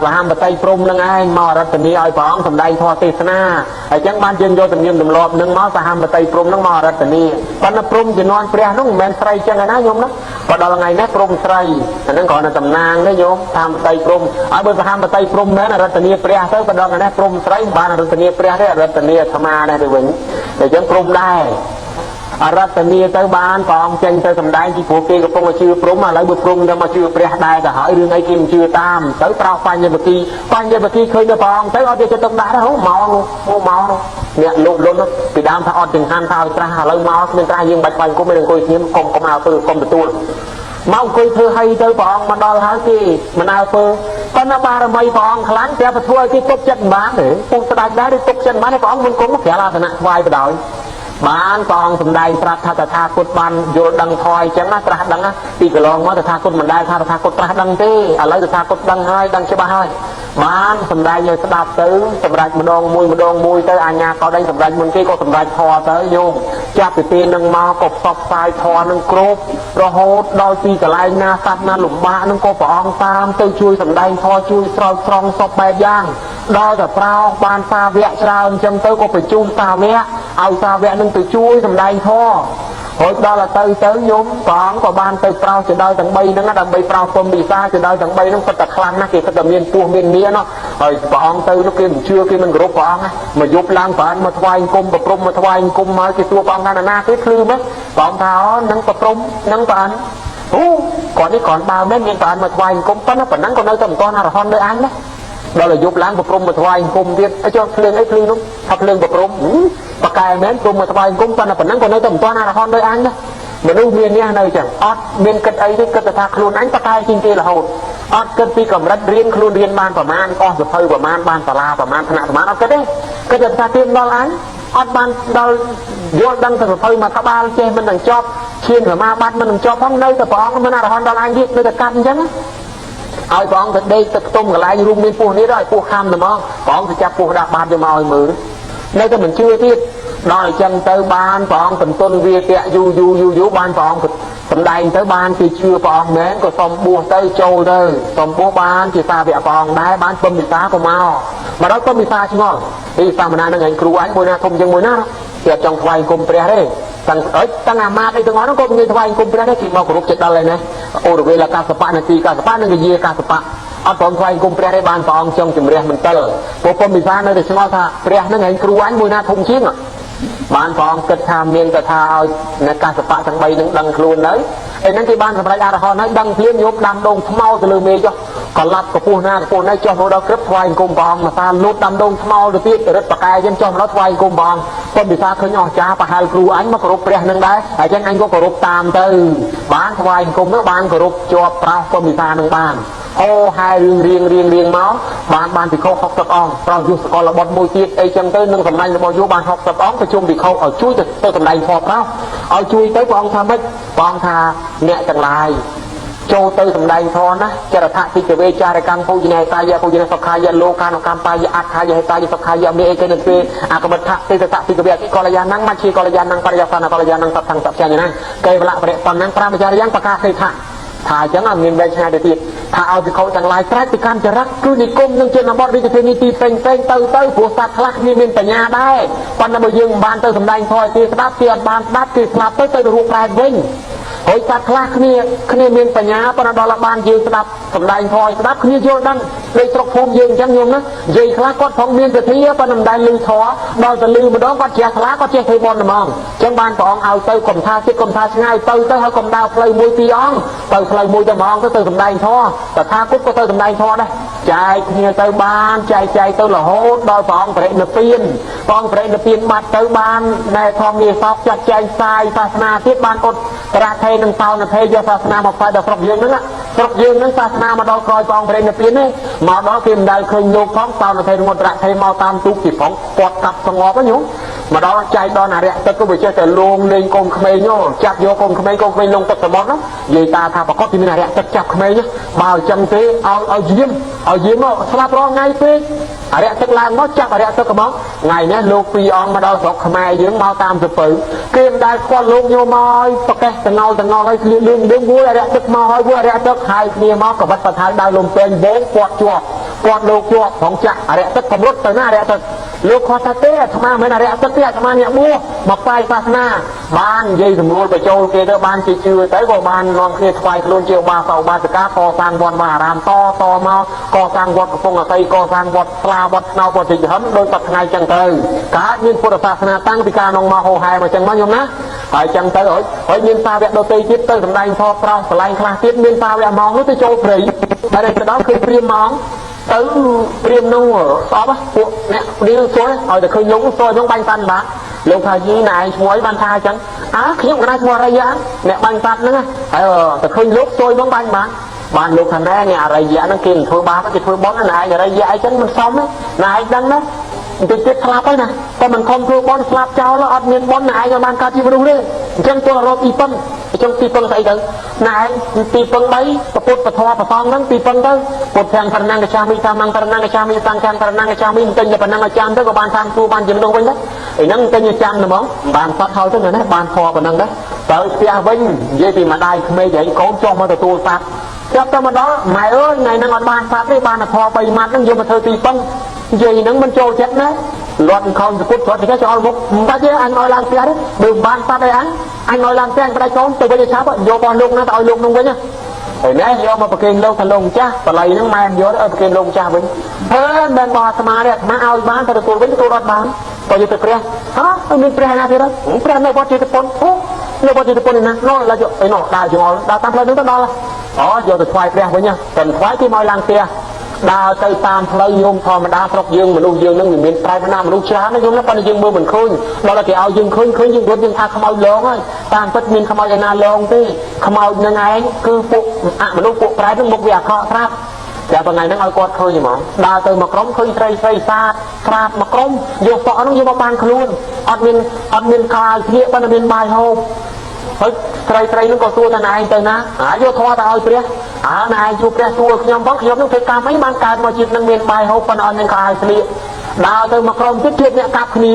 សហមតីព្រំនឹងឯងមករតនីឲ្យព្រះអង្គសម្ដែងធម៌ទេសនាហើយចឹងបានយើងយកទំនៀមទម្លាប់នឹងមកសហមតីព្រំនឹងមករតនីប៉ុន្តែព្រំជំនាន់ព្រះនោះមិនមែនស្រីចឹងឯណាញោមណាបើដល់ថ្ងៃនេះព្រំស្រីអាហ្នឹងគ្រាន់តែតំណាងទេញោមសហមតីព្រំហើយបើសហមតីព្រំមែនរតនីព្រះទៅបើដល់ថ្ងៃនេះព្រំស្រីមិនបានរតនីព្រះទេរតនីអាត្មាដែរទៅវិញតែចឹងព្រំដែរអរតនីទៅបានព្រះអង្គចេញទៅសម្ដែងពីព្រោះគេកំពុងតែជឿព្រំឥឡូវបើព្រំទៅមកជឿព្រះដែរទៅហើយរឿងអីគេមិនជឿតាមទៅប្រោសបញ្ញវគិបញ្ញវគិឃើញទៅព្រះអង្គទៅអត់យកចិត្តទុកដាក់ទេហូមកនោះមកនោះអ្នកលោកលុនពីដើមថាអត់ចង្ហាន់ថាឲ្យត្រាស់ឥឡូវមកគ្មានត្រាស់យើងបាច់បាញ់គុំមិនអង្គុយស្ងៀមកុំកុំអើពើកុំទទួលមកអង្គុយធ្វើឲ្យទៅព្រះអង្គមកដល់ហើយគេមិនអើពើប៉ុន្តែបារមីព្រះអង្គខ្លាំងតែប្រធ្វើឲ្យគេទុកចិត្តមិនបានទេពុកស្ដាច់ដែរឬទុកចិត្តមិនបានទេព្រះអង្គមិនគុំក្រាលអាសនៈថ្វាយបដ ாய் បានព្រះអង្គសម្ដែងប្រាប់ថាតថាគតបានយល់ដឹងថយអញ្ចឹងណាត្រាស់ដឹងណាពីកន្លងមកតថាគតមិនដែលថាតថាគតត្រាស់ដឹងទេឥឡូវតថាគតដឹងហើយដឹងច្បាស់ហើយបានសម្ដែងឲ្យស្ដាប់ទៅសម្រាប់ម្ដងមួយម្ដងមួយទៅអញ្ញាក៏ដឹងសម្រាប់មុនគេក៏សម្រាប់ធម៌ទៅញោមចាប់ពីពេលនឹងមកក៏ផ្សព្វផ្សាយធម៌នឹងគ្រប់រហូតដល់ទីកន្លែងណាសត្វណាលំបាកនឹងក៏ព្រះអង្គតាមទៅជួយសម្ដែងធម៌ជួយស្រោចស្រង់សពបែបយ៉ាងដល់តែប្រោសបានសាវកច្រើនអញ្ចឹងទៅក៏ប្រជុំសាវកឲ្យសាវកនឹងទៅជួយសម្ដែងធម៌ ហើយដល់ទៅទៅញោមព្រះអង្គក៏បានទៅប្រោសជាដល់ទាំង3ហ្នឹងដើម្បីប្រោសពំពិសាជាដល់ទាំង3ហ្នឹងគាត់តែខ្លាំងណាស់គេគាត់តែមានពោះមានមាណោះហើយព្រះអង្គទៅនោះគេមិនជឿគេមិនគោរពព្រះអង្គណាមកយប់ឡើងព្រះអង្គមកថ្វាយអង្គមប្រព្រំមកថ្វាយអង្គមហើយគេសួរព្រះអង្គថាណាគេភ្លឺម៉េចព្រះអង្គថាអូនឹងប្រព្រំនឹងព្រះអង្គអូគាត់នេះគាត់បើមែនមានព្រះអង្គមកថ្វាយអង្គមប៉ុណ្ណាប៉ុណ្ណឹងក៏នៅតែមិនទាន់អរហន្តដូចអញណាដល់យប់ឡើងប្រព្រំមកថ្វាយអង្គមទៀតអីចុះភ្លើងអីភ្លឺនោះថាភ្លើងប្រព្រំបកែមែនព្រមមកថ្វាយអង្គមប៉ុន្តែប៉ុណ្ណឹងក៏នៅតែមិនទាន់អរហន្តដូចអញណាមនុស្សមាននេះនៅចឹងអត់មានគិតអីទេគិតតែថាខ្លួនអញបកែជាងគេរហូតអត់គិតពីកម្រិតរៀនខ្លួនរៀនបានប្រមាណអស់សភៅប្រមាណបានសាលាប្រមាណថ្នាក់ប្រមាណអត់គិតទេគិតតែថាទៀមដល់អញអត់បានដល់យល់ដឹងទៅសភៅមកក្បាលចេះមិននឹងចប់ឈានសមាបត្តិមិននឹងចប់ផងនៅតែព្រះអង្គមិនអរហន្តដល់អញទៀតនៅតែកាត់អញ្ចឹងឲ្យព្រះអង្គទៅដេកទៅខ្ទមកន្លែងរួមមានពោះនេះដល់ឲ្យពោះខំតែមកព្រះអង្គទៅចាប់ពោះដាក់បាតយកមកឲ្យមើលនៅតែមិនជឿទៀតដល់អញ្ចឹងទៅបានព្រះអង្គបន្ទន់វាតៈយូរយូរយូរយូរបានព្រះអង្គសម្ដែងទៅបានគេជឿព្រះអង្គមែនក៏សុំបួសទៅចូលទៅសុំបួសបានជាសាវកព្រះអង្គដែរបានពំពិសាក៏មកមកដល់ពំពិសាឆ្ងល់ពីសាមណានឹងឯងគ្រូអញមួយណាធំជាងមួយណាគេអត់ចង់ថ្វាយគុំព្រះទេតាំងអុចតាំងអាមាត្យអីទាំងអស់ហ្នឹងក៏មិនងាយថ្វាយគុំព្រះទេគេមកគោរពចិត្តដល់ហើយណាអូរវេលកាសបៈនទីកាសបៈនិងយាកាសបៈអត់ព្រមថ្វាយគុំព្រះទេបានព្រះអង្គចង់ជំរះមន្ទិលពួកពំពិសានៅតែឆ្ងល់ថាព្រះនឹងឯងគ្រូអញមួយណាធំជាងបានព្រះអង្គគិតថាមានតែថាឲ្យអ្នកកាសបៈទាំង3នឹងដឹងខ្លួនទៅឯហ្នឹងគេបានសម្រេចអរហន្តហើយដឹងភ្លាមញោមដាំដងថ្មោទៅលើមេចុះក៏ឡាប់កពស់ណាកពស់ណាចុះមកដល់ក្រឹបថ្វាយអង្គមព្រះអង្គមកសាលូតដាំដងថ្មោទៅទៀតរឹតបកែចឹងចុះមកដល់ថ្វាយអង្គមព្រះអង្គពំពិសាឃើញអស្ចារ្យប្រហែលគ្រូអញមកគោរពព្រះនឹងដែរហើយចឹងអញក៏គោរពតាមទៅបានថ្វាយអង្គមនោះបានគោរពជាប់ប្រោសពំពិសានឹងបានអូហែរឿងរៀងរៀងរៀងមកបានបានភិក្ខុ60អង្គប្រោសយុសកលបុត្រមួយទៀតអីចឹងទៅនឹងសម្លាញ់របស់យុបាន60អង្គប្រជុំភិក្ខុឲ្យជួយទៅសម្ដែងធម៌ប្រោសឲ្យជួយទៅព្រះអង្គថាម៉េចព្រះអង្គថាអ្នកទាំងឡាយចូលទៅសម្ដែងធម៌ណាចរថតិចវេចារកម្មភោជនេតាយៈភោជនេសុខាយៈលោកានុកម្មបាយៈអខាយៈហេតាយៈសុខាយៈមេអេកេនទេអកមិដ្ឋទេតតិកវេអតិកលយានំមជ្ឈិកលយានំបរិយសានកលយានំសត្វសត្វញ្ញាណកេវលៈបរិបណ្ណំប្រាមចារយ៉ាងបកាសេថៈថាអញ្ចឹងអត់មានវែងឆ្ងាយទៅទៀតថាឲ្យភិក្ខុទាំងឡាយត្រាច់ពីកម្មចរិតគឺនិគមនឹងជនបទរាជធានីទីផ្សេងផ្សេងទៅទៅព្រោះសត្វខ្លះគ្នាមានបញ្ញាដែរប៉ុន្តែបើយើងមិនបានទៅសម្ដែងធម៌ឲ្យគេស្ដាប់គេអត់បានស្ដាប់គេស្លាប់ទៅទៅរួបប្រែតវិញហើយសត្វខ្លះគ្នាគ្នាមានបញ្ញាប៉ុន្តែដល់បានយើងស្ដាប់សម្ដែងធម៌ឲ្យស្ដាប់គ្នាយល់ដឹងដូចស្រុកភូមិយើងអញ្ចឹងញោមណានិយាយខ្លះគាត់ផងមានសទ្ធាប៉ុន្តែមិនដែលឮធម៌ដល់ទៅឮម្ដងគាត់ជ្រះថ្លាគាត់ចេះធ្វើបុណ្យហ្មងអញ្ចឹងបានព្រះអង្គឲ្យទៅកុំថាចិត្តកុំថាឆ្ងាយទៅទៅហើយកុំដើរផ្លូវមួយពីរអង្គទៅផ្លូវមួយទៅហ្មងទៅទៅសម្ដែងធម៌តថាគតក៏ទៅសម្ដែងធម៌ដែរចែកគ្នាទៅបានចែកចែកទៅរហូតដល់ព្រះអង្គបរិនិព្វានព្រះអង្គបរិនិព្វានបាត់ទៅបានណែធម្មនិសោកចាត់ចែងផ្សាយសាសនាទៀតបានអត់រថេនិងសោនថេយកសាសនាមកផ្សាយដល់ស្រុកយើងហ្នឹងស្រុកយើងហ្នឹងសាសនាមកដល់ក្រោយព្រះអង្គបរិនិព្វាននេះមកដល់គេមិនដែលឃើញលោកផងសោនថេនិងអត់រថេមកតាមទូកពីផងពាត់កាប់ស្ងប់ហ្នឹងញោមមកដល់ចែកដល់អរិយទឹកក៏វាចេះតែលងលេងកូនក្មេងចាប់យកកូនក្មេងកូនក្មេងលងទឹកសមុទ្រហ្នឹងនិយាយតាថាប្រកបពីមានអរិយទឹកចាប់ក្មេងបើអញ្ចឹងទេឲ្យឲ្យយាមឲ្យយាមមកស្លាប់រាល់ថ្ងៃពេកអរិយទឹកឡើងមកចាប់អរិយទឹកមកថ្ងៃនេះលោកពីរអង្គមកដល់ស្រុកខ្មែរយើងមកតាមសពៅគេមិនដែលស្គាល់លោកញោមមកឲ្យប្រកេះតងល់តងល់ឲ្យគ្នាលឿងលឿងមួយអរិយទឹកមកហើយមួយអរិយទឹកហើយគ្នាមកកបិតបថៅដើរលំពេងវងពាត់ជាប់ពាត់លោកជាប់ផងចាក់អរិយទឹកកម្រុតទៅណាអរិយទឹកលោកគាត់ថាទេអាត្មាមិនអរិយទឹកទេអាត្មាអ្នកបួសមកផ្សាយសាសនាបាននិយាយសម្រួលបញ្ចូលគេទៅបានជាជឿទៅក៏បាននាំគ្នាថ្វាយខ្លួនជាឧបាសកឧបាសិកាកសាងវត្តអារាមតតមកកសាងវត្តកំពង់អសីកសាងវត្តស្លាវត្តស្នោវត្តតិចហឹមដោយសប្ថ្ងៃចឹងទៅកើតមានពុទ្ធសាសនាតាំងពីកាលនោះមកហោហែមកចឹងមកញោមណាហើយចឹងទៅហើយមានសាវកដទៃទៀតទៅសម្ដែងធម៌ប្រោសកន្លែងខ្លះទៀតមានសាវកម៉ងនោះទៅចូលព្រៃតែទៅដល់ឃើញព្រាមម៉ងទៅព្រាមនោះស្អប់ពួកអ្នកនេះសួរឲ្យតែឃើញលោកសួរនោះបាញ់សាន់បាទលោកថាយីណែឯងឈ្មោះអីបានថាអញ្ចឹងអើខ្ញុំកណាឈ្មោះអរិយៈអ្នកបាញ់សត្វហ្នឹងហើយតែឃើញលោកសួរនោះបាញ់បាទបានលោកថាណែអ្នកអរិយៈហ្នឹងគេមិនធ្វើបាបគេធ្វើបុណ្យណាឯងអរិយៈអីចឹងមិនសមទេណាឯងដឹងណាបន្តិចទៀតស្លាប់ហើយណាតែមិនខំធ្វើបុណ្យស្លាប់ចោលអត់មានបុណ្យណាឯងបានកើតជាមនុស្សទេអញ្ចឹងទោះរកទីពឹងអញ្ចឹងទីពឹងស្អីទៅណែទីពឹង3ពុទ្ធពធប្រសងហ្នឹងទីពឹងទៅពុទ្ធទាំងករណងកចាមីតាមករណងកចាមីសង្ឃាករណងកចាមីទិញតែប៉ុណ្ណឹងឲ្យចាំទៅក៏បានតាមគូបានជាមនុស្សវិញដែរឯហ្នឹងទិញឲ្យចាំហ្មងបានសត់ហើយទៅណាបានធေါ်ប៉ុណ្ណឹងដែរទៅផ្ទះវិញនិយាយពីម្ដាយក្មេងឯងកូនចុះមកទទួលសត្វចាប់ទៅមកដល់ម៉ែអើយថ្ងៃហ្នឹងអត់បានសត្វទេបានតែធေါ်3ម៉ាត់ហ្នឹងយកមកធ្វើទីពឹងនិយាយហ្នឹងមិនចូលចិត្តណា លាត់ខោសពុតគាត់ទៅចោលមុខមិនបាច់ទេអញឲ្យឡើងផ្ទះទេបើមិនបានសត្វអីអញអញឲ្យឡើងផ្ទះអញផ្ដាច់កូនទៅវិញឲ្យឆាប់យករបស់លោកណាទៅឲ្យលោកនោះវិញហើយណែយកមកប្រគេនលោកថាលោកម្ចាស់បល័យហ្នឹងម៉ែយកឲ្យប្រគេនលោកម្ចាស់វិញហឺមិនមែនរបស់អាត្មាទេអាត្មាឲ្យបានតែទទួលវិញទទួលអត់បានក៏យកទៅព្រះហ៎មានព្រះណាទៀតព្រះនៅវត្តចេតពុនអូនៅវត្តចេតពុនឯណានោះឡើយឯនោះដើរចងល់ដើរតាមផ្លូវហ្នឹងទៅដល់អូយកទៅថ្វាយព្រះវិញតែថ្វាយគេមកឡើងផ្ទះដើរទៅតាមផ្លូវញោមធម្មតាស្រុកយើងមនុស្សយើងនឹងវាមានប្រែណាមនុស្សច្រើនណាញោមណាប៉ុន្តែយើងមើលមិនឃើញដល់តែគេឲ្យយើងឃើញឃើញយើងរត់យើងថាខ្មោចលងហើយតាមពិតមានខ្មោចឯណាលងទេខ្មោចនឹងឯងគឺពួកអមនុស្សពួកប្រែនឹងមុខវាអាក្រក់ស្រាប់តែថ្ងៃហ្នឹងឲ្យគាត់ឃើញហ្មងដើរទៅមកក្រុមឃើញស្រីស្រីសាទក្រាបមកក្រុមយកសក់ហ្នឹងយកមកបានខ្លួនអត់មានកាយភ្នាក់ប៉ុន្តែមានបាយហូបហើយស្រីស្រីហ្នឹងក៏សួរថាណែឯងទៅណាអាយកធម៌ទៅឲ្យព្រះអើណែឯងជួបព្រះសួរខ្ញុំផងខ្ញុំនឹងធ្វើកម្មអីបានកើតមកជាតិនឹងមានបាយហូបប៉ុន្តែអត់មានកាយស្លៀកដើរទៅមកក្រុមទៀតជួបអ្នកកាប់គ្នា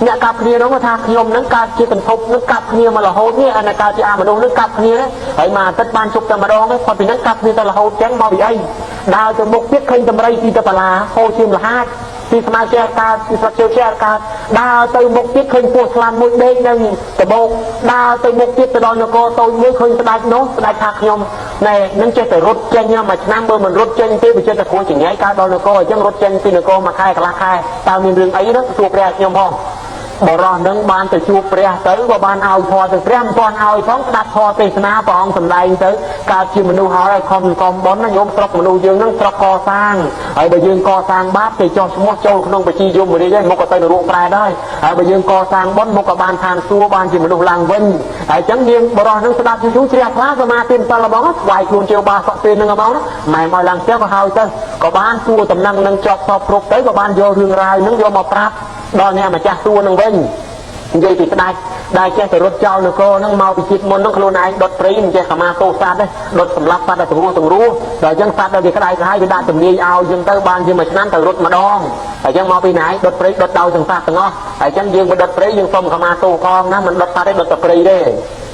អ្នកកាប់គ្នានោះថាខ្ញុំនឹងកើតជាកន្ធប់នឹងកាប់គ្នាមករហូតនេះអានកើតជាអាមនុស្សនឹងកាប់គ្នាហើយមួយអាទិត្យបានជប់តែម្ដងទេគាត់ពីនឹងកាប់គ្នាតែរហូតចឹងមកពីអីដើរទៅមុខទៀតឃើញតម្រៃទីតបលាហូរឈាមលហាចទីស្មៅចេះកើតទីស្រុកជើចេះកើតដើរទៅមុខទៀតឃើញពស់ស្លាន់មួយដេកនៅដបោកដើរទៅមុខទៀតទៅដល់នគរតូចមួយឃើញស្ដេចនោះស្ដេចថាខ្ញុំណែនឹងចេះតែរត់ចេញមួយឆ្នាំបើមិនរត់ចេញទេវាចេះតែគ្រួចង្អែកើតដល់នគរអញ្ចឹងរត់ចេញពីនគរមួយខែកន្លះខែតើមានរឿងអីនោះសួរព្រះខ្ញុំផងបរោះនឹងបានទៅជួបព្រះទៅក៏បានឲ្យធម៌ទៅព្រះមិនទាន់ឲ្យផងស្ដាប់ធម៌ទេសនាព្រះអង្គសម្ដែងទៅកើតជាមនុស្សហើយខំខំបុណ្យណាញោមស្រុកមនុស្សយើងនឹងស្រុកកសាងហើយបើយើងកសាងបាបគេចោះឈ្មោះចូលក្នុងបញ្ជីយមរាជហើយមុខក៏ទៅនរកប្រែដែរហើយបើយើងកសាងបុណ្យមុខក៏បានឋានសួគ៌បានជាមនុស្សឡើងវិញហើយអញ្ចឹងយើងបរោះនឹងស្ដាប់យូរជ្រះថ្លាសមាធិ7លបងស្វាយខ្លួនជាបាសក់ពេលនឹងហ្មងម៉ែមកឡើងផ្ទះក៏ហើយទៅក៏បានសួរតំណែងនឹងចប់សពគ្រប់ទៅក៏បានយករឿងរ៉ាវនឹងយកមកប្រាប់ដល់អ្នកម្ចាស់សួរនឹងវិញនិយាយពីស្ដេចដែលចេះតែរត់ចោលនគរហ្នឹងមកពីជាតិមុនហ្នឹងខ្លួនឯងដុតព្រៃមិនចេះខមាទោសសត្វទេដុតសម្លាប់សត្វដល់ទាំងរស់ទាំងរស់ដល់អញ្ចឹងសត្វដល់វាក្តៅក្រហាយវាដាក់ទំនាយឲ្យអញ្ចឹងទៅបានជាមួយឆ្នាំទៅរត់ម្ដងហើយអញ្ចឹងមកពីណាដុតព្រៃដុតដោយទាំងសត្វទាំងអស់ហើយអញ្ចឹងយើងមិនដុតព្រៃយើងសុំខមាទោសផងណាមិនដុតសត្វទេដុតតែព្រៃទេ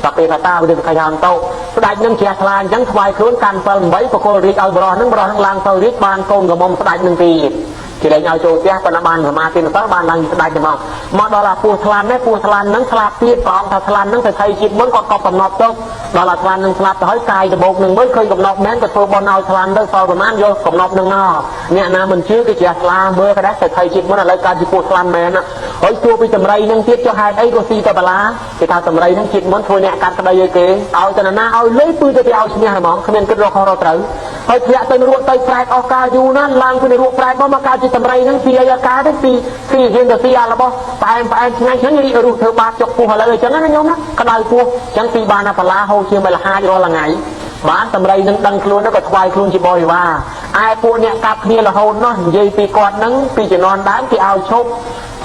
តាពេលថាតាវិទ្យាកាយតោស្ដេចនឹងជ្រះថ្លាអញ្ចឹងថ្វាយខ្លួនកាន់7 8បកគលរាជឲ្យបរោះនឹងបរោះនឹងឡើងទៅរាជបានកូនក្រមុំស្ដេចនឹងទៀតគេលែងឲ្យចូលផ្ទះប៉ុន្តែបានសមាធិសិលបានឡើងស្ដេចទៅមកមកដល់អាពស់ស្លាន់នេះពស់ស្លាន់ហ្នឹងស្លាប់ទៀតព្រះអង្គថាស្លាន់ហ្នឹងទៅថៃជាតិមុនគាត់កប់កំណប់ទៅដល់អាស្លាន់ហ្នឹងស្លាប់ទៅហើយកាយដបោកនឹងមើលឃើញកំណប់មែនក៏ធ្វើបន់ឲ្យស្លាន់ទៅសល់ប្រហែលយកកំណប់ហ្នឹងមកអ្នកណាមិនជឿគេជ្រះថ្លាមើលក៏ដែរទៅថៃជាតិមុនឥឡូវកើតជាពស់ស្លាន់មែនហើយសួរពីតម្រៃហ្នឹងទៀតចុះហេតុអីក៏ស៊ីតបលាគេថាតម្រៃហ្នឹងជាតិមុនធ្វើអ្នកកាត់ក្តីឲ្យគេឲ្យទៅណាឲ្យលុយពឺទៅគេឲ្យឈ្នះហ្មងគ្មានគិតរកខុសរកត្រូវហើយធ្លាក់ទៅនរកទៅប្រែតអស់កាលយូរណាស់ឡើងពីនរកប្រែតមកកើតជាតម្រៃហ្នឹងពីអីអាការទេពីពីហ៊ានទៅស៊ីអារបស់ផ្អែមផ្អែមឆ្ងាញ់ឆ្ងាញ់រីរុះធ្វើបាបចុកពោះឥឡូវអញ្ចឹងណាញោមណាក្តៅពោះអញ្ចឹងពីបានអាបលាហូរជាងបលហាចរាល់ថ្ងៃបានតម្រៃនឹងដឹងខ្លួនទៅក៏ថ្វាយខ្លួនជាបរិវារឯពួកអ្នកកាប់គ្នារហូតនោះនិយាយពីគាត់ហ្នឹងពីជំនាន់ដើមគេឲ្យឈប់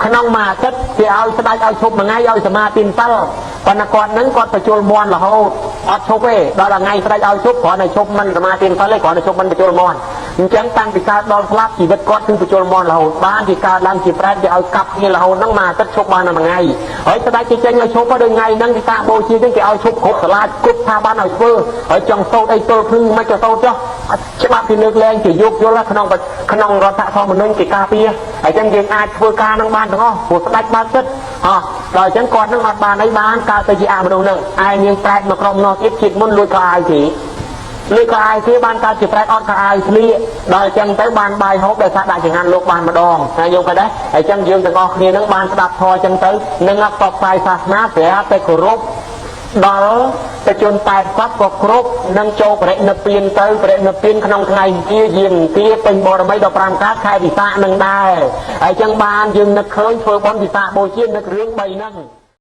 ក្នុងមួយអាទិត្យគេឲ្យស្ដេចឲ្យឈប់មួយថ្ងៃឲ្យសមាធិ7ប៉ុន្តែគាត់ហ្នឹងគាត់បញ្ជុលមន់រហូតអត់ឈប់ទេដល់ថ្ងៃស្ដេចឲ្យឈប់គ្រាន់តែឈប់មិនសមាធិ7ទេគ្រាន់តែឈប់មិនបញ្ជុលមន់អញ្ចឹងតាំងពីកើតដល់ស្លាប់ជីវិតគាត់គឺបញ្ជុលមន់រហូតបានគេកើតឡើងជាប្រែតគេឲ្យកាប់គ្នារហូតហ្នឹងមួយអាទិត្យឈប់បានតែមួយថ្ងៃហើយស្ដេចគេចេញឲ្យឈប់ដូចថ្ងៃហ្នឹងគេសាកបូជាចឹងគេឲ្យឈប់គ្រប់សាលាគ្រប់ស្ថាប័នឲ្យធ្វើហើយចង់សូត្រអីទល់ភ្លឺមិនក៏សូត្រចុះច្បាប់គេលើកលែងគេយោគយល់ក្នុងក្នុងរដ្ឋធម្មនុញ្ញគេការពារហើយចឹងយើងអាចធ្វើការនឹងបានទាំងអស់ព្រោះស្ដេចបើកចិត្តអោះដល់អញ្ចឹងគាត់នឹងអត់បានអីបានកើតទៅជាអមនុស្សនឹងឯងនាងប្រែតមកក្រុមនោះទៀតជាតិមុនលួចខោអាវគេលួចខោអាវគេបានកើតជាប្រែតអត់ខោអាវស្លៀកដល់អញ្ចឹងទៅបានបាយហូបដោយសារដាក់ចង្ហាន់លោកបានម្ដងហើយយើងក៏ដែរហើយអញ្ចឹងយើងទាំងអស់គ្នានឹងបានស្ដាប់ធម៌អញ្ចឹងទៅនឹងអត់តបផ្សាយសាសនាស្រាប់តែគោរពដល់បជន80ក៏គ្រប់នឹងចូលបរិនិព្វានទៅបរិនិព្វានក្នុងថ្ងៃជាយាងទាពេញបរមី15កើតខែវិសាខនឹងដែរហើយចឹងបានយើងនឹកឃើញធ្វើបុណ្យវិសាខបូជានឹករឿង3ហ្នឹង។